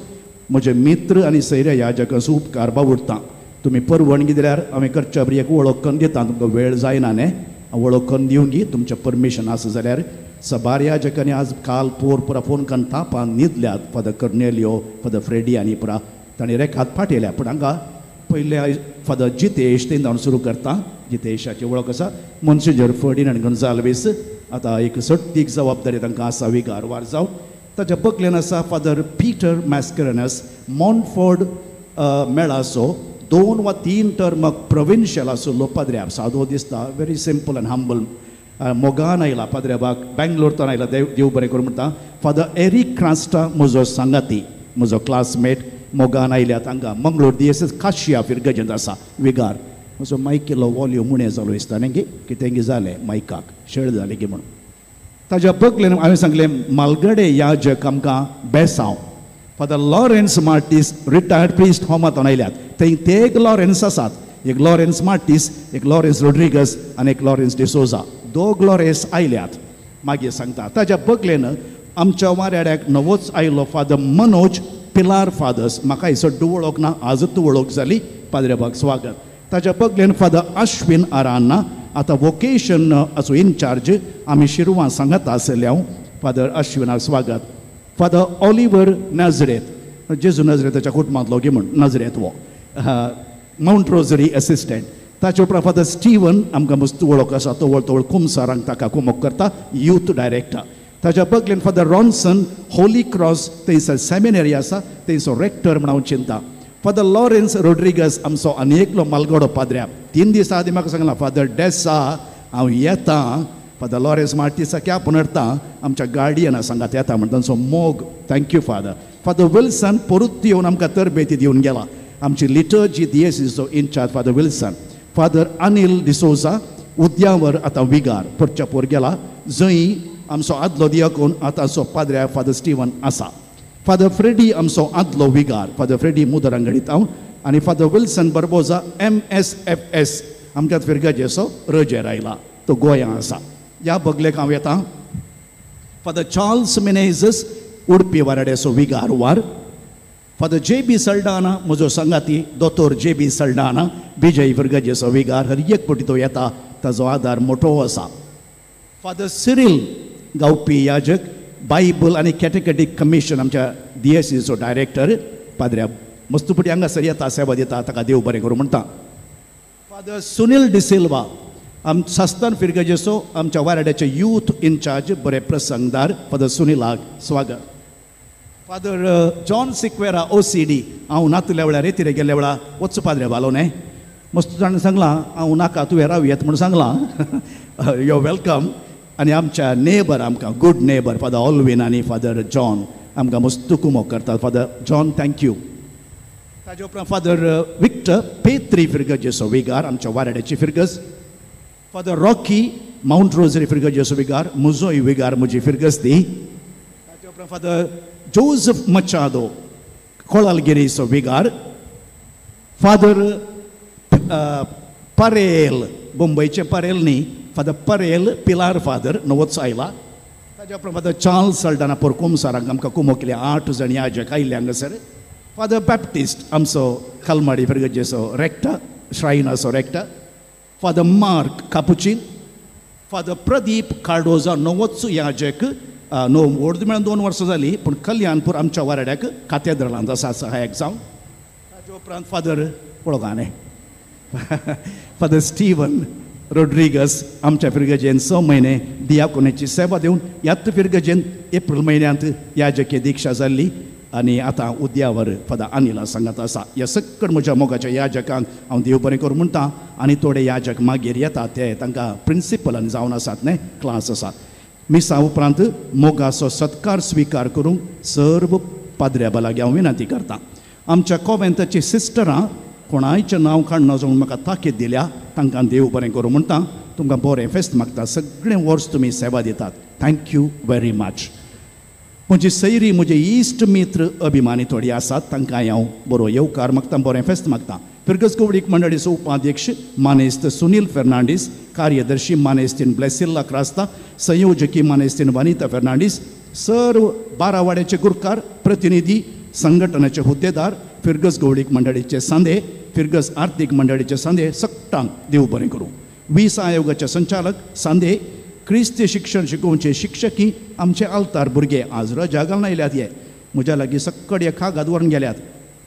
K: म्हजे मित्र आनी सैऱ्या याजकांचो उपकार बावुडटा. तुमी परवणगी दिल्यार हांवें करच्या बरी एक वळख करून दिता, तुमकां वेळ जायना न्ही, हांव वळख करून दिवंक तुमचें परमिशन आसा जाल्यार. सबार याजकांनी आज काल पोर पुरा फोन करून तापान न्हिदल्यात. फादर कर्नेलियो, फादर फ्रेडी आनी पुरा तांणी रेखात पाठयल्या. पूण हांगा पयले फादर जितेश तें सुरू करता. जितेशाची वळख आसा मोन्सिंजर फर्डिनंड गोन्जाल्वीस. आतां एक सट्टीक जबाबदारी तांकां आसा विगार वार जावं. ताच्या बगलेन आसा फादर पीटर मॅस्करनस, मॉनफोर्ड मेळाचो 2 वा 3 टर्म प्रोविन्शियल आशिल्लो पाद्र्याब. सादो दिसता, व्हेरी सिंपल आनी हंबल. मोगान आयला पाद्र्याबाक, बेंगलोरतान आयला, देव बरें करूं म्हणटा. फादर एरीक क्रास्टा म्हजो सांगाती, म्हजो क्लासमेट, मोगान आयल्या तांकां मंगळूर दियेसीस काशिया फिरगजेंत आसा विगार. म्हजो मायकीलो वॉल्यूम उणें जालो दिसता न्ही, कितें जालें मायकाक शेळ जालें की म्हणून. ताज्या बगलेन हांवें सांगलें मालगडे याजक आमकां बेसांव father Lawrence Martis retired priest होमांत आयल्यात. थंय ते एक लॉरेन्स आसात, एक लॉरेन्स मार्टीस, एक लॉरेन्स रोड्रिगस आनी एक लॉरेन्स डिसोजा. दोग लॉरेस आयल्यात मागीर सांगता. ताज्या बगलेन आमच्या वाऱ्याड्याक नवोच आयलो फादर मनोज पिलार फादर्स, म्हाका हिसो वळख ना, आजच वळख जाली, पाद्रेबाक स्वागत. ताज्या बगलेन फादर अश्विन आरान्ना, आतां वोकेशन असो इनचार्ज आमी शिरवां सांगत आसले हांव, फादर अश्विनाक स्वागत. फादर ऑलिवर नाजरेत, जेजू नाजरेताच्या कुटुंबांतलो गी म्हण नाजरेत हो मावंट रोजरी असिस्टंट. ताचे उपरांत फादर स्टीवन, आमकां मस्त वळख आसा, तवळ तवळ कुमसारांक ताका कुमक करता, यूथ डायरेक्टर. ताच्या बगलेन फादर रॉन्सन होली क्रॉस थंयसर सेमिनरी आसा, थंयसर रेक्टर म्हण हांव चिंता. फादर लॉरेन्स रोड्रिगस आमचो आनी एकलो मालगडो पाद्र्या, 3 दिसां आदीं म्हाका सांगलां फादर डेसा हांव येता, फादर लॉरेन्स मार्टिसा क्या पुनरता आमच्या गार्डियना सांगात येता म्हण तांचो मोग, thank you father. Father Wilson परत येवन आमकां तरबेती दिवन गेला, आमची लिटर्जी दियेसीचो in-charge father Wilson. Father Anil D'Souza उद्यावर आतां विगार परच्यापोर गेला, जंय आमचो आदलो दियाकोन आतांचो पाद्र्या फादर स्टीवन आसा. फादर फ्रेडी आमचो आदलो विगार, फादर फ्रेडी मुदरांगडीत हांव, आनी फादर विल्सन बर्बोजा MSFS आमच्या फिरगजेचो रजेर आयला, तो गोंया आसा. ह्या बगलेक हांव येता फादर चार्ल्स मिनेझस उडपी वाराड्याचो विगार वार. फादर जे बी सल्डाना म्हजो सांगाती दोतोर जे बी सल्डाना विजय फिरगजेचो विगार, हर एक पटी तो येता, ताजो आदार मोटो आसा. फादर सिरील गावपी याजक, बायबल आनी कॅटेकॅटीक कमिशन आमच्या DSCचो डायरेक्टर पाद्र्या मस्तुपटी हांगासर येता, सेवा दिता, ताका देव बरें करूं म्हणटा. फादर सुनील डिसिल्वा आम सास्तान फिरगजेचो आमच्या वाराड्याचे यूथ इनचार्ज, बरे प्रसंगदार, फादर सुनीलाक स्वागत. फादर जॉन सिक्वेरा OCD, हांव नातल्या वेळार रेतिरे गेल्ल्या वेळार वच पाद्रे बालो न्ही, मस्त जाण सांगलां हांव नाका तुवें राव येत म्हूण सांगलां, यो welcome. आनी आमच्या नेबर आमकां गुड नेबर फादर ऑलवीन आनी फादर जॉन आमकां मस्त कुमोक करतात, फादर जॉन thank you. ताजे उपरांत फादर विक्टर पेत्री फिरगजेचो विगार आमच्या वाराड्याची फिरगज. फादर रॉकी मावंट रोजरी फिरगजेचो विगार, म्हजोय विगार म्हजी फिरगज ती. ताजे उपरांत फादर जोजफ मचादो कोळालगिरीचो विगार. फादर परेल, मुंबयचे परेल न्ही, फादर परेल पिलार फादर नवोच आयला. ताज्या उपरांत फादर चार्ल्स सल्डाना पोरकुमसारांक आमकां कुमो केले, 8 जाण याजक आयिल्ले हांगासर. फादर बॅप्टिस्ट आमचो कलमाडी फिरगजेचो रेक्टर, श्रायनाचो rector. Father Mark Capuchin. Father Pradeep Cardoza नवोच याजक, णव अर्द मेळून 2 वर्सां जालीं पूण कल्याणपूर आमच्या वाराड्याक कातेद्रालांत आसा सहायक जावन. ताजे उपरांत फादर पळोवंक न्ही फादर स्टीवन रोड्रिगस आमच्या फिरगजेन 6 म्हयने दियाकोनेची सेवा दिवन ह्याच फिरगजेन एप्रील म्हयन्यांत याजकीय दीक्षा जाल्ली आनी आतां उद्यावर फादर अनिला सांगत आसा. ह्या सकळ म्हज्या मोगाच्या याजकांक हांव देव बरें करूं म्हणटा. आनी थोडे याजक मागीर येता ते तांकां प्रिंसिपलान जावन आसात न्ही क्लास आसा. मिसा उपरांत मोगाचो सत्कार स्विकार करूंक सर्व पाद्र्या लागीं हांव विनंती करता. आमच्या कॉवेंताची सिस्टरां कोणायचें नांव काडना जावन म्हाका ताकीद दिल्या, तांकां देव बरें करूं म्हणटा. तुमकां बरें फेस्त मागता, सगळें वर्स तुमी सेवा दितात, thank you very much. म्हजी सैरी म्हजे इश्ट मित्र अभिमानी थोडी आसात, तांकां हांव बरो येवकार मागता, बरें फेस्त मागता. फिरगज कवडीक मंडळीचो उपाध्यक्ष मानेस्त सुनील फेर्नांडीस, कार्यदर्शी मानेस्तीन ब्लेसिल्ला क्रास्ता, संयोजकी मानेस्तीन वनिता फेर्नांडीस, सर्व बारावाड्याचे गुरकार प्रतिनिधी, संघटनेचे हुद्देदार, फिरगज गवळीक मंडळीचे सांदे, फिरगज आर्थीक मंडळीचे सांदे सगटांक देव बरें करूं. वीस आयोगाचे संचालक सांदे, क्रिस्ती शिक्षण शिकोवचे शिक्षकी आमचे आल्तार भुरगे आज रजा घालून आयल्यात. हे म्हज्या लागीं सक्कड हे कागद व्हरून गेल्यात.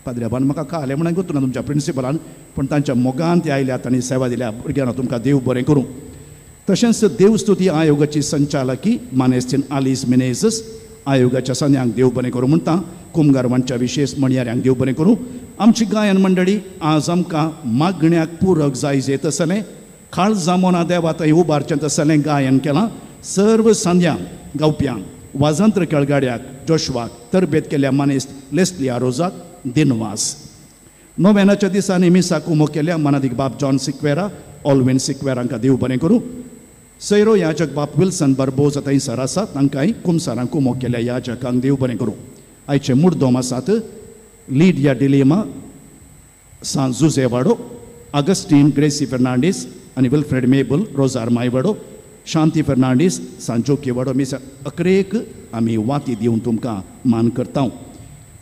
K: पाद्र्याबान म्हाका काले म्हणून गुतूं ना तुमच्या प्रिंसिपलान, पूण तांच्या मोगान ते आयल्यात आनी सेवा दिल्या. भुरग्यांना तुमकां देव बरें करूं. तशेंच देवस्तुती आयोगाची संचालकी मानेस्तीन आलीस मिनेझस, आयोगाच्या सांद्यांक देव बरें करूं म्हणटा. कुमगारवांच्या विशेष म्हणयाऱ्यांक देव बरें करूं. आमची गायन मंडळी आज आमकां मागण्याक पूरक जाय येत आसलें, काळजा मोना देवा थंय उबारचें तसलें गायन केलां. सर्व सांद्यांक गावप्यांक, वाजंत्र खेळगाड्याक जोशवाक, तरबेत केल्या मानेस्त लेस्ली आरोजाक दिनवास. नोव्यानाच्या दिसांनी मिसाक उमो केल्या मानादीक बाब जॉन सिक्वेरा, ऑलविन सिक्वेरा हांकां देव बरें करूं. सैरो याजक बाब विल्सन बार्बोजा थंयसर आसा, तांकांय कुमसारांक उमो केल्या याजकांक देव बरें करूं. आयचे मुर्दोम आसात लिडिया डिलिमा, सांत जुजे वाडो, आगस्टीन ग्रेसी फेर्नांडीस आनी विल्फ्रेड मेबल, रोजार मायवाडो, शांती फेर्नांडीस सांजोकी वाडो मिस अकरेक आमी वाती दिवन तुमकां मान करता.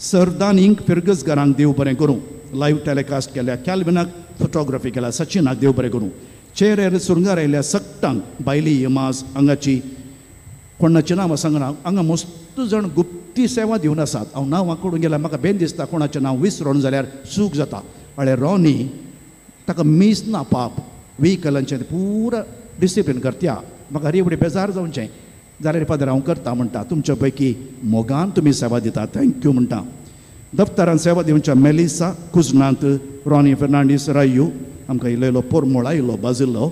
K: सरदानींक फिरगजगारांक देव बरें करूं. लायव्ह टेलिकास्ट केल्या कॅल्विनाक, फोटोग्राफी केल्या सचिनाक देव बरें करूं. चेऱ्यार सुरंगार आयल्या सट्टांक बायली यमाज हांगाची कोणाचें नांव सांगना, हांगा मस्त जाण गुप्ती सेवा दिवन आसात. हांव नांवां कडून गेल्यार म्हाका बेन दिसता कोणाचें नांव विसरून जाल्यार चूक जाता. हळ्या रॉनी ताका मीस ना पाप व्हिकलांचें पुरा डिसिप्लीन करत्या, म्हाका रेवडी बेजार जावचें जाल्यार फादर हांव करता म्हणटा. तुमच्या पैकी मोगान तुमी सेवा दिता, thank you म्हणटा. दफ्तरान सेवा दिवच्या मेलिसा कुजनांत रॉनी फेर्नांडीस रायू आमकां इल्लो पोरमोळ आयलो बाजिल्लो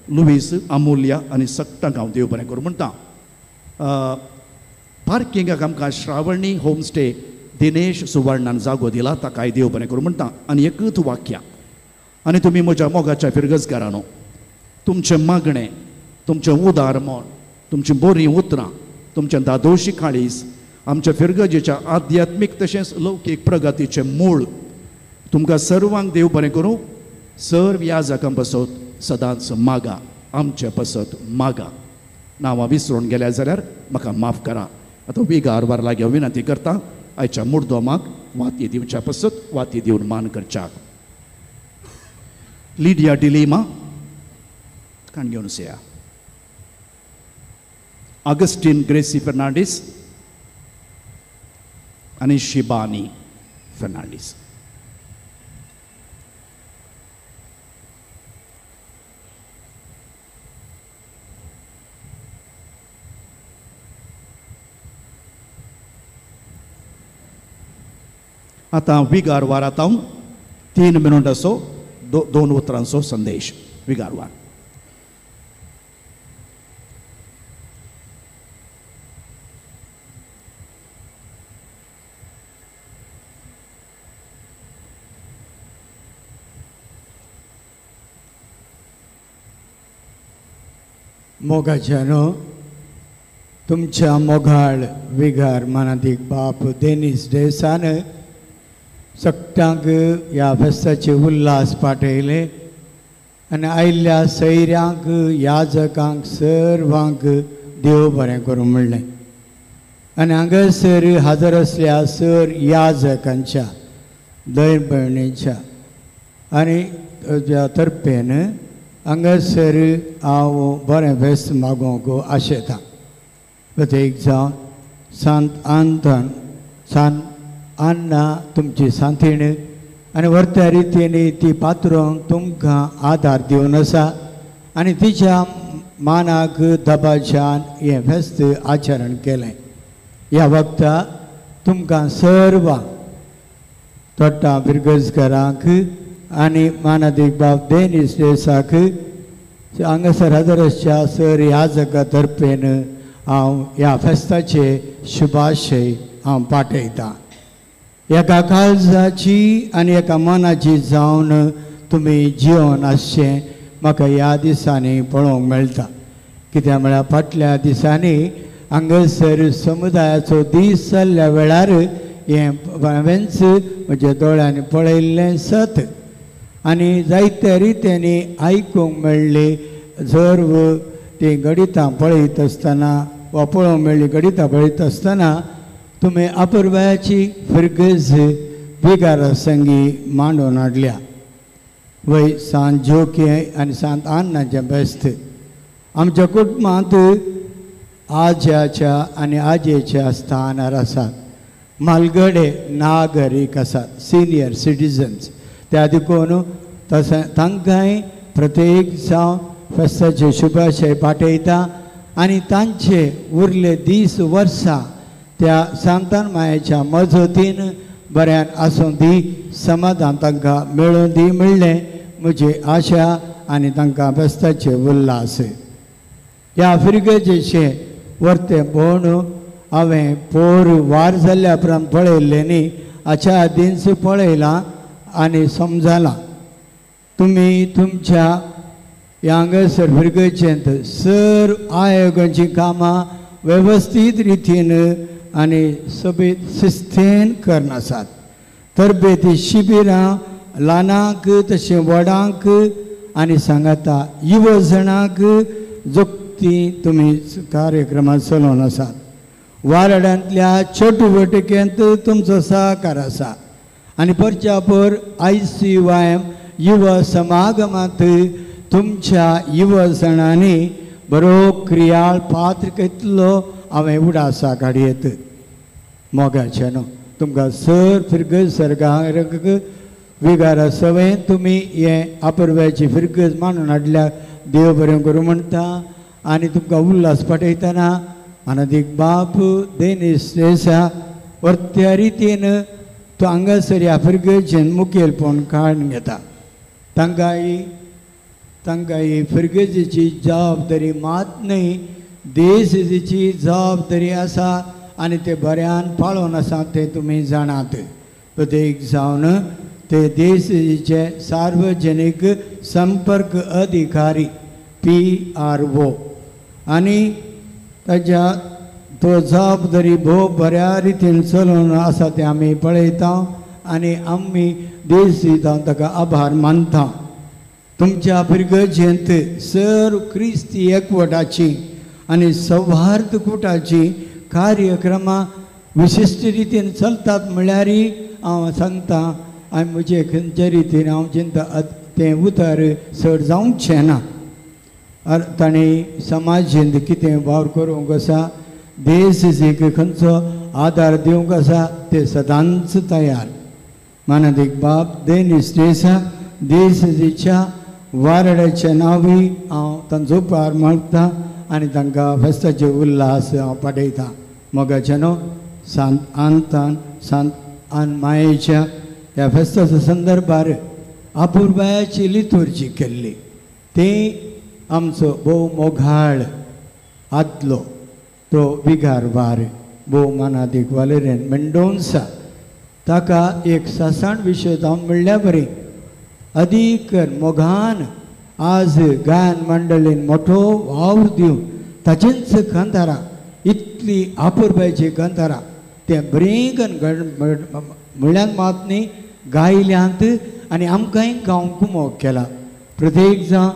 K: लुवीस अमुल्या आनी सट्टांक हांव देव बरें करूं म्हणटा. पार्किंगाक आमकां श्रावणी होमस्टे दिनेश सुवर्णान जागो दिला, ताकाय देव बरें करूं म्हणटा. आनी एकूच वाक्या, आनी तुमी म्हज्या मोगाच्या फिरगजकारांनो, तुमचें मागणें, तुमचें उदार मन, तुमचीं बरीं उतरां, तुमचें दादोशी काळीज आमच्या फिरगजेच्या आध्यात्मीक तशेंच लौकीक प्रगतीचें मूळ. तुमकां सर्वांक देव बरें करूं. सर्व याजकां पासत सदांच मागा, आमचे पासत मागा. नांवां विसरून गेल्या जाल्यार म्हाका माफ करा. आतां विगार वार लागीं विनंती करता आयच्या मुर्दोमाक वाती दिवच्या पासत वाती दिवन मान करच्याक. लिडिया डिलिमा काणगेवन सेया, ऑगस्टीन ग्रेसी फेर्नांडीस आनी शिबानी फेर्नांडीस. आतां विगार वारातावन 3 मिनटाचो 2 उतरांचो संदेश. विगार वार.
J: मोगाच्यानो तुमच्या मोगाळ विगार मानादीक बाप देनीस देसान सगळ्यांक ह्या फेस्ताचे उल्हास पाठयले आनी आयिल्ल्या सैऱ्यांक याजकांक सर्वांक देव बरें करूं म्हणलें. आनी हांगासर हाजर आसल्या सर याजकांच्या दैर भयणीच्या आनी तर्फेन हांगासर हांव बरें फेस्त मागोवंक आशेतां. प्रत्येक जावन सांत आंतन सांत आन्ना तुमची सांतीण आनी वर्त्या रितीन ती पात्रोन तुमकां आदार दिवन आसा आनी तिच्या मानाक दबाज्यान हें फेस्त आचरण केलें. ह्या वखता तुमकां सर्वांक तोट्टा बिरगजकारांक आनी मानादीक बाब देनीस देसाक हांगासर हजर आसच्या सर ह्या जगा तर्फेन हांव ह्या फेस्ताचे शुभाशय हांव पाठयतां. एका काळजाची आनी एका मनाची जावन तुमी जिवन आसचें म्हाका ह्या दिसांनी पळोवंक मेळटा. कित्याक म्हळ्यार फाटल्या दिसांनी हांगासर समुदायाचो दीस जाल्ल्या वेळार हें हांवेंच म्हज्या दोळ्यांनी पळयल्लें सत आनी जायत्या रित्यांनी आयकूंक मेळ्ळी. जर तीं गणितां पळयत आसतना वा पळोवंक मेळ्ळी गणितां पळयत आसतना तुमी अपुरबायाची फिरगज विगारा संगी मांडून हाडल्या. वय सांत जोकी आनी सांत आन्नाचें बेस्त आमच्या कुटुंबांत आज्याच्या आनी आजयेच्या स्थानार आसात. म्हालगडे नागरीक आसात, सिनियर सिटीजन्स, त्या देखून तशें तांकांय प्रत्येक जावं फेस्ताचे शुभाशय पाठयता आनी तांचे उरले दीस वर्सां त्या सांतान मायेच्या मजतीन बऱ्यान आसूं दी, समाधान तांकां मेळूं दी म्हणलें म्हजी आशा आनी तांकां फेस्ताचे उल्हास. ह्या फिरगजेचें वर्तें भोंवन हांवें पोर वार जाल्ल्या उपरांत पळयल्लें न्ही, हाच्या आदींच पळयलां आनी समजलां. तुमी तुमच्या ह्या हांगासर फिरगजेंत सर आयोगांचीं कामां वेवस्थीत रितीन आनी सोबीत शिस्तेन करनासात. तरबेती शिबिरां ल्हानांक तशें व्हडांक आनी सांगाता युवजणांक जो वृत्ती तुमी कार्यक्रमात चलोवन आसात. वारडांतल्या चटुवटिकेंत तुमचो सहकार आसा आनी परच्यापर ICYM युवा समागमांत तुमच्या युवजणांनी बरो क्रियाळ पात्र घेतलो हांवें उडासा काडयेत. मोगाचें न्हू तुमकां सर फिरगज सरगांक विगारा सवय तुमी हें आपुरब्याची फिरगज मानून हाडल्या देव बरें करूं म्हणटा आनी तुमकां उल्हास पाठयतना आनंदीक बाप देनीस देसा वर्त्या रितीन तो हांगासर ह्या फिरगजेन मुखेलपण काडून घेता. तांकां ही फिरगजेची जबाबदारी मात न्हय देशेची जबाबदारी आसा आनी ते बऱ्यान पाळोन आसा तें तुमी जाणात. प्रत्येक जावन ते देशेचे सार्वजनीक संपर्क अधिकारी PRO आनी ताच्या तो जबाबदारी भोव बऱ्या रितीन चलोवन आसा तें आमी पळयता आनी आमी देश दिता ताका आभार मानता. तुमच्या फिरगजेंत सर क्रिस्ती एकवटाची आनी सौहार्द कुटाची कार्यक्रमां विशिश्ट रितीन चलतात म्हळ्यार हांव सांगता आनी म्हजे खंयचे रितीन हांव चिंता तें उतर चड जावचें ना. तांणी समाजेंत कितें वावर करूंक आसा देश खंयचो आदार दिवंक आसा ते सदांच तयार. मानादीक बाप देनीस देसा देशेच्या वारड्याच्या नांवी हांव तांचो उपकार मागता आनी तांकां फेस्ताचे उल्हास हांव पाठयता. मोगाचें न्हू सांत आंतान सांत आन मायेच्या ह्या फेस्ताच्या संदर्भार आपुरबायाची लितुर्जी केल्ली ती आमचो भोव मोगाळ आदलो तो विगार वार भोव मानादीक वालेरियन मेंडोन्सा ताका एक सासाण विशय जावन म्हणल्या बरी अदीक मोगान आज गायन मंडळीन मोठो वावर दिवन ताचेंच कांतारां इतली आपुरबायची कांतारां तें बरीं म्हणल्यान मात न्ही गायल्यांत आनी आमकांय गावंक मोग केला. प्रत्येक जाण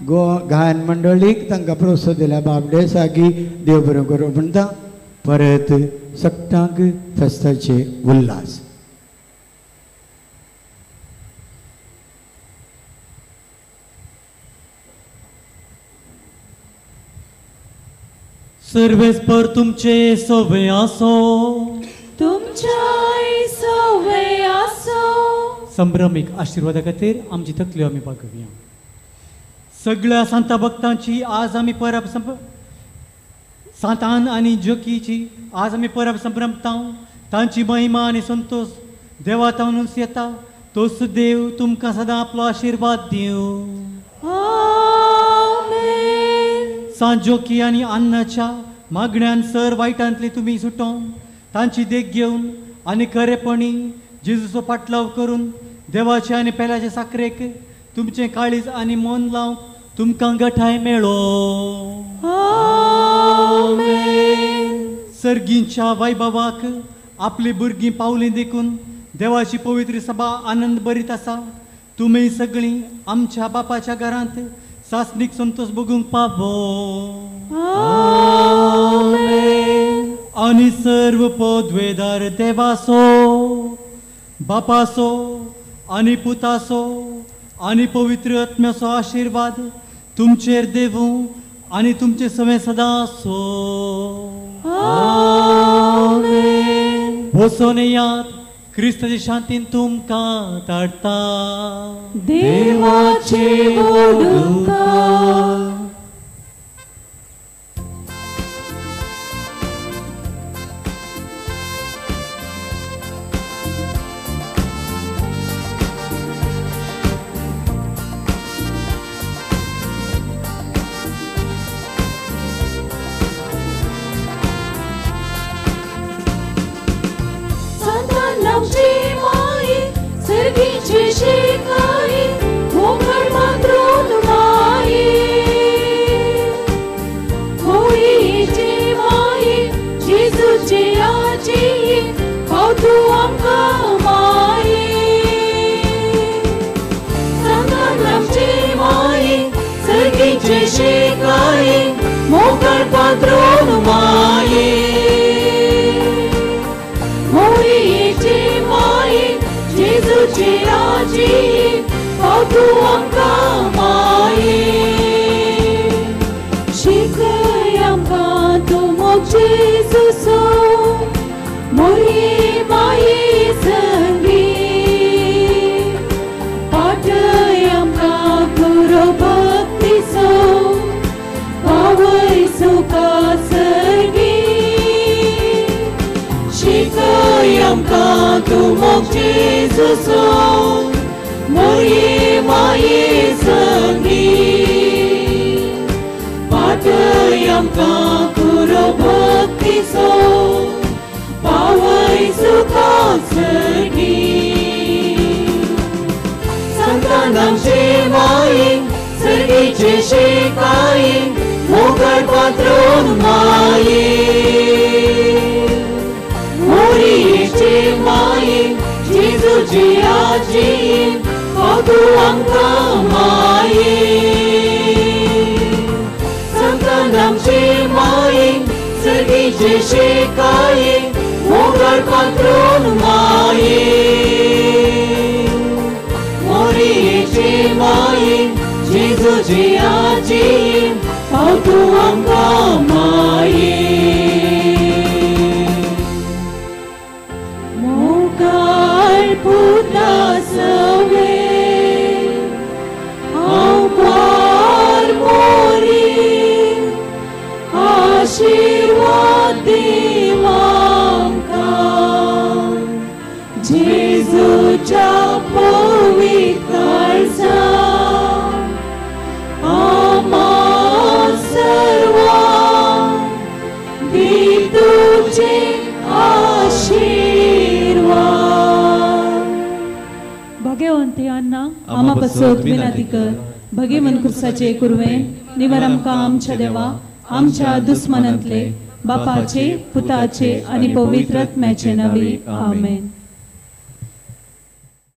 J: गोवा गायन मंडळीक तांकां प्रोत्साहन दिल्या बाबडे सागी देव बरें करूं म्हणटा. परत सगळ्यांक फेस्ताचे उल्हास.
C: सर्वेस्पर तुमचे सवे आसो
A: तुमच्याय सवे आसो.
C: संभ्रमीक आशिर्वादा खातीर आमची तकल्यो आमी बागोवया. सगळ्या सांता भक्तांची आज आमी परब सांतान आनी जोकीची आज आमी परब संभ्रमता. तांची महिमा आनी संतोष देवा तावनूच येता. तोच देव तुमकां सदां आपलो आशिर्वाद दिवं. सांत जोकी आनी अन्नाच्या मागण्यान सर वायटांतली तुमी सुटोवन तांची देख घेवन आनी खरेपणी जेजूचो पाटलाव करून देवाचे आनी पेल्याचे साकरेक तुमचें काळीज आनी मन लावंक तुमकां गठाय मेळो. सर्गींच्या वैभवाक आपली भुरगीं पावलीं देखून देवाची पवित्र सभा आनंद भरीत आसा. तुमी सगळीं आमच्या बापाच्या घरांत सासणीक संतोष भोगूंक पावो. आनी सर्व पदवेदार देवासो बापासो आनी पुतासो आनी पवित्र आत्म्याचो आशिर्वाद तुमचेर देवूं आनी तुमचे सवे सदां आसो. वचोन येयात क्रिस्ताचे शांतीन तुमकां धाडटा.
A: देवाचे व्हडुकार.
E: मोगळ पात्रोन माये मोरयेचे माये जेजूचे आजी पावतू आमकां माये शिकय आमकां तूं मोग जेजूचो मोरये माये संगी पाटय आमकां कुरो भक्तीचो पावय सुखा सर्गी शिकय आमकां तूं मोग जेजूचो मोरये माये संगी पाटय आमकां कुरो भक्तीचो पावय सुखा सर्गी संतानांचे माये सर्गीचे शिकाये मोगळ पात्रोन माये मोरयेचे माये जेजूचे आजी पावतू आमकां माये संतानांचे माये सर्गीचे शिकाये मोगळ पात्रोन माये मोरयेचे माये जेजूचे आजी पावतू आमकां माये मोगाळ पुता सवे हांव पार मोरी आशिर्वाद देव आमकां जेजूच्या पवित्र काळजा आम्हा सर्वांक दी तुझे आशिर्वाद.
A: भगवंती अन्ना आमा पसत विनंती कर भगेवन खुर्साचे कुरवे निवर आमकां आमच्या देवा आमच्या दुस्मनांतले बापाचे पुताचे आनी पवित्र आत्म्याचे नावे आमेन.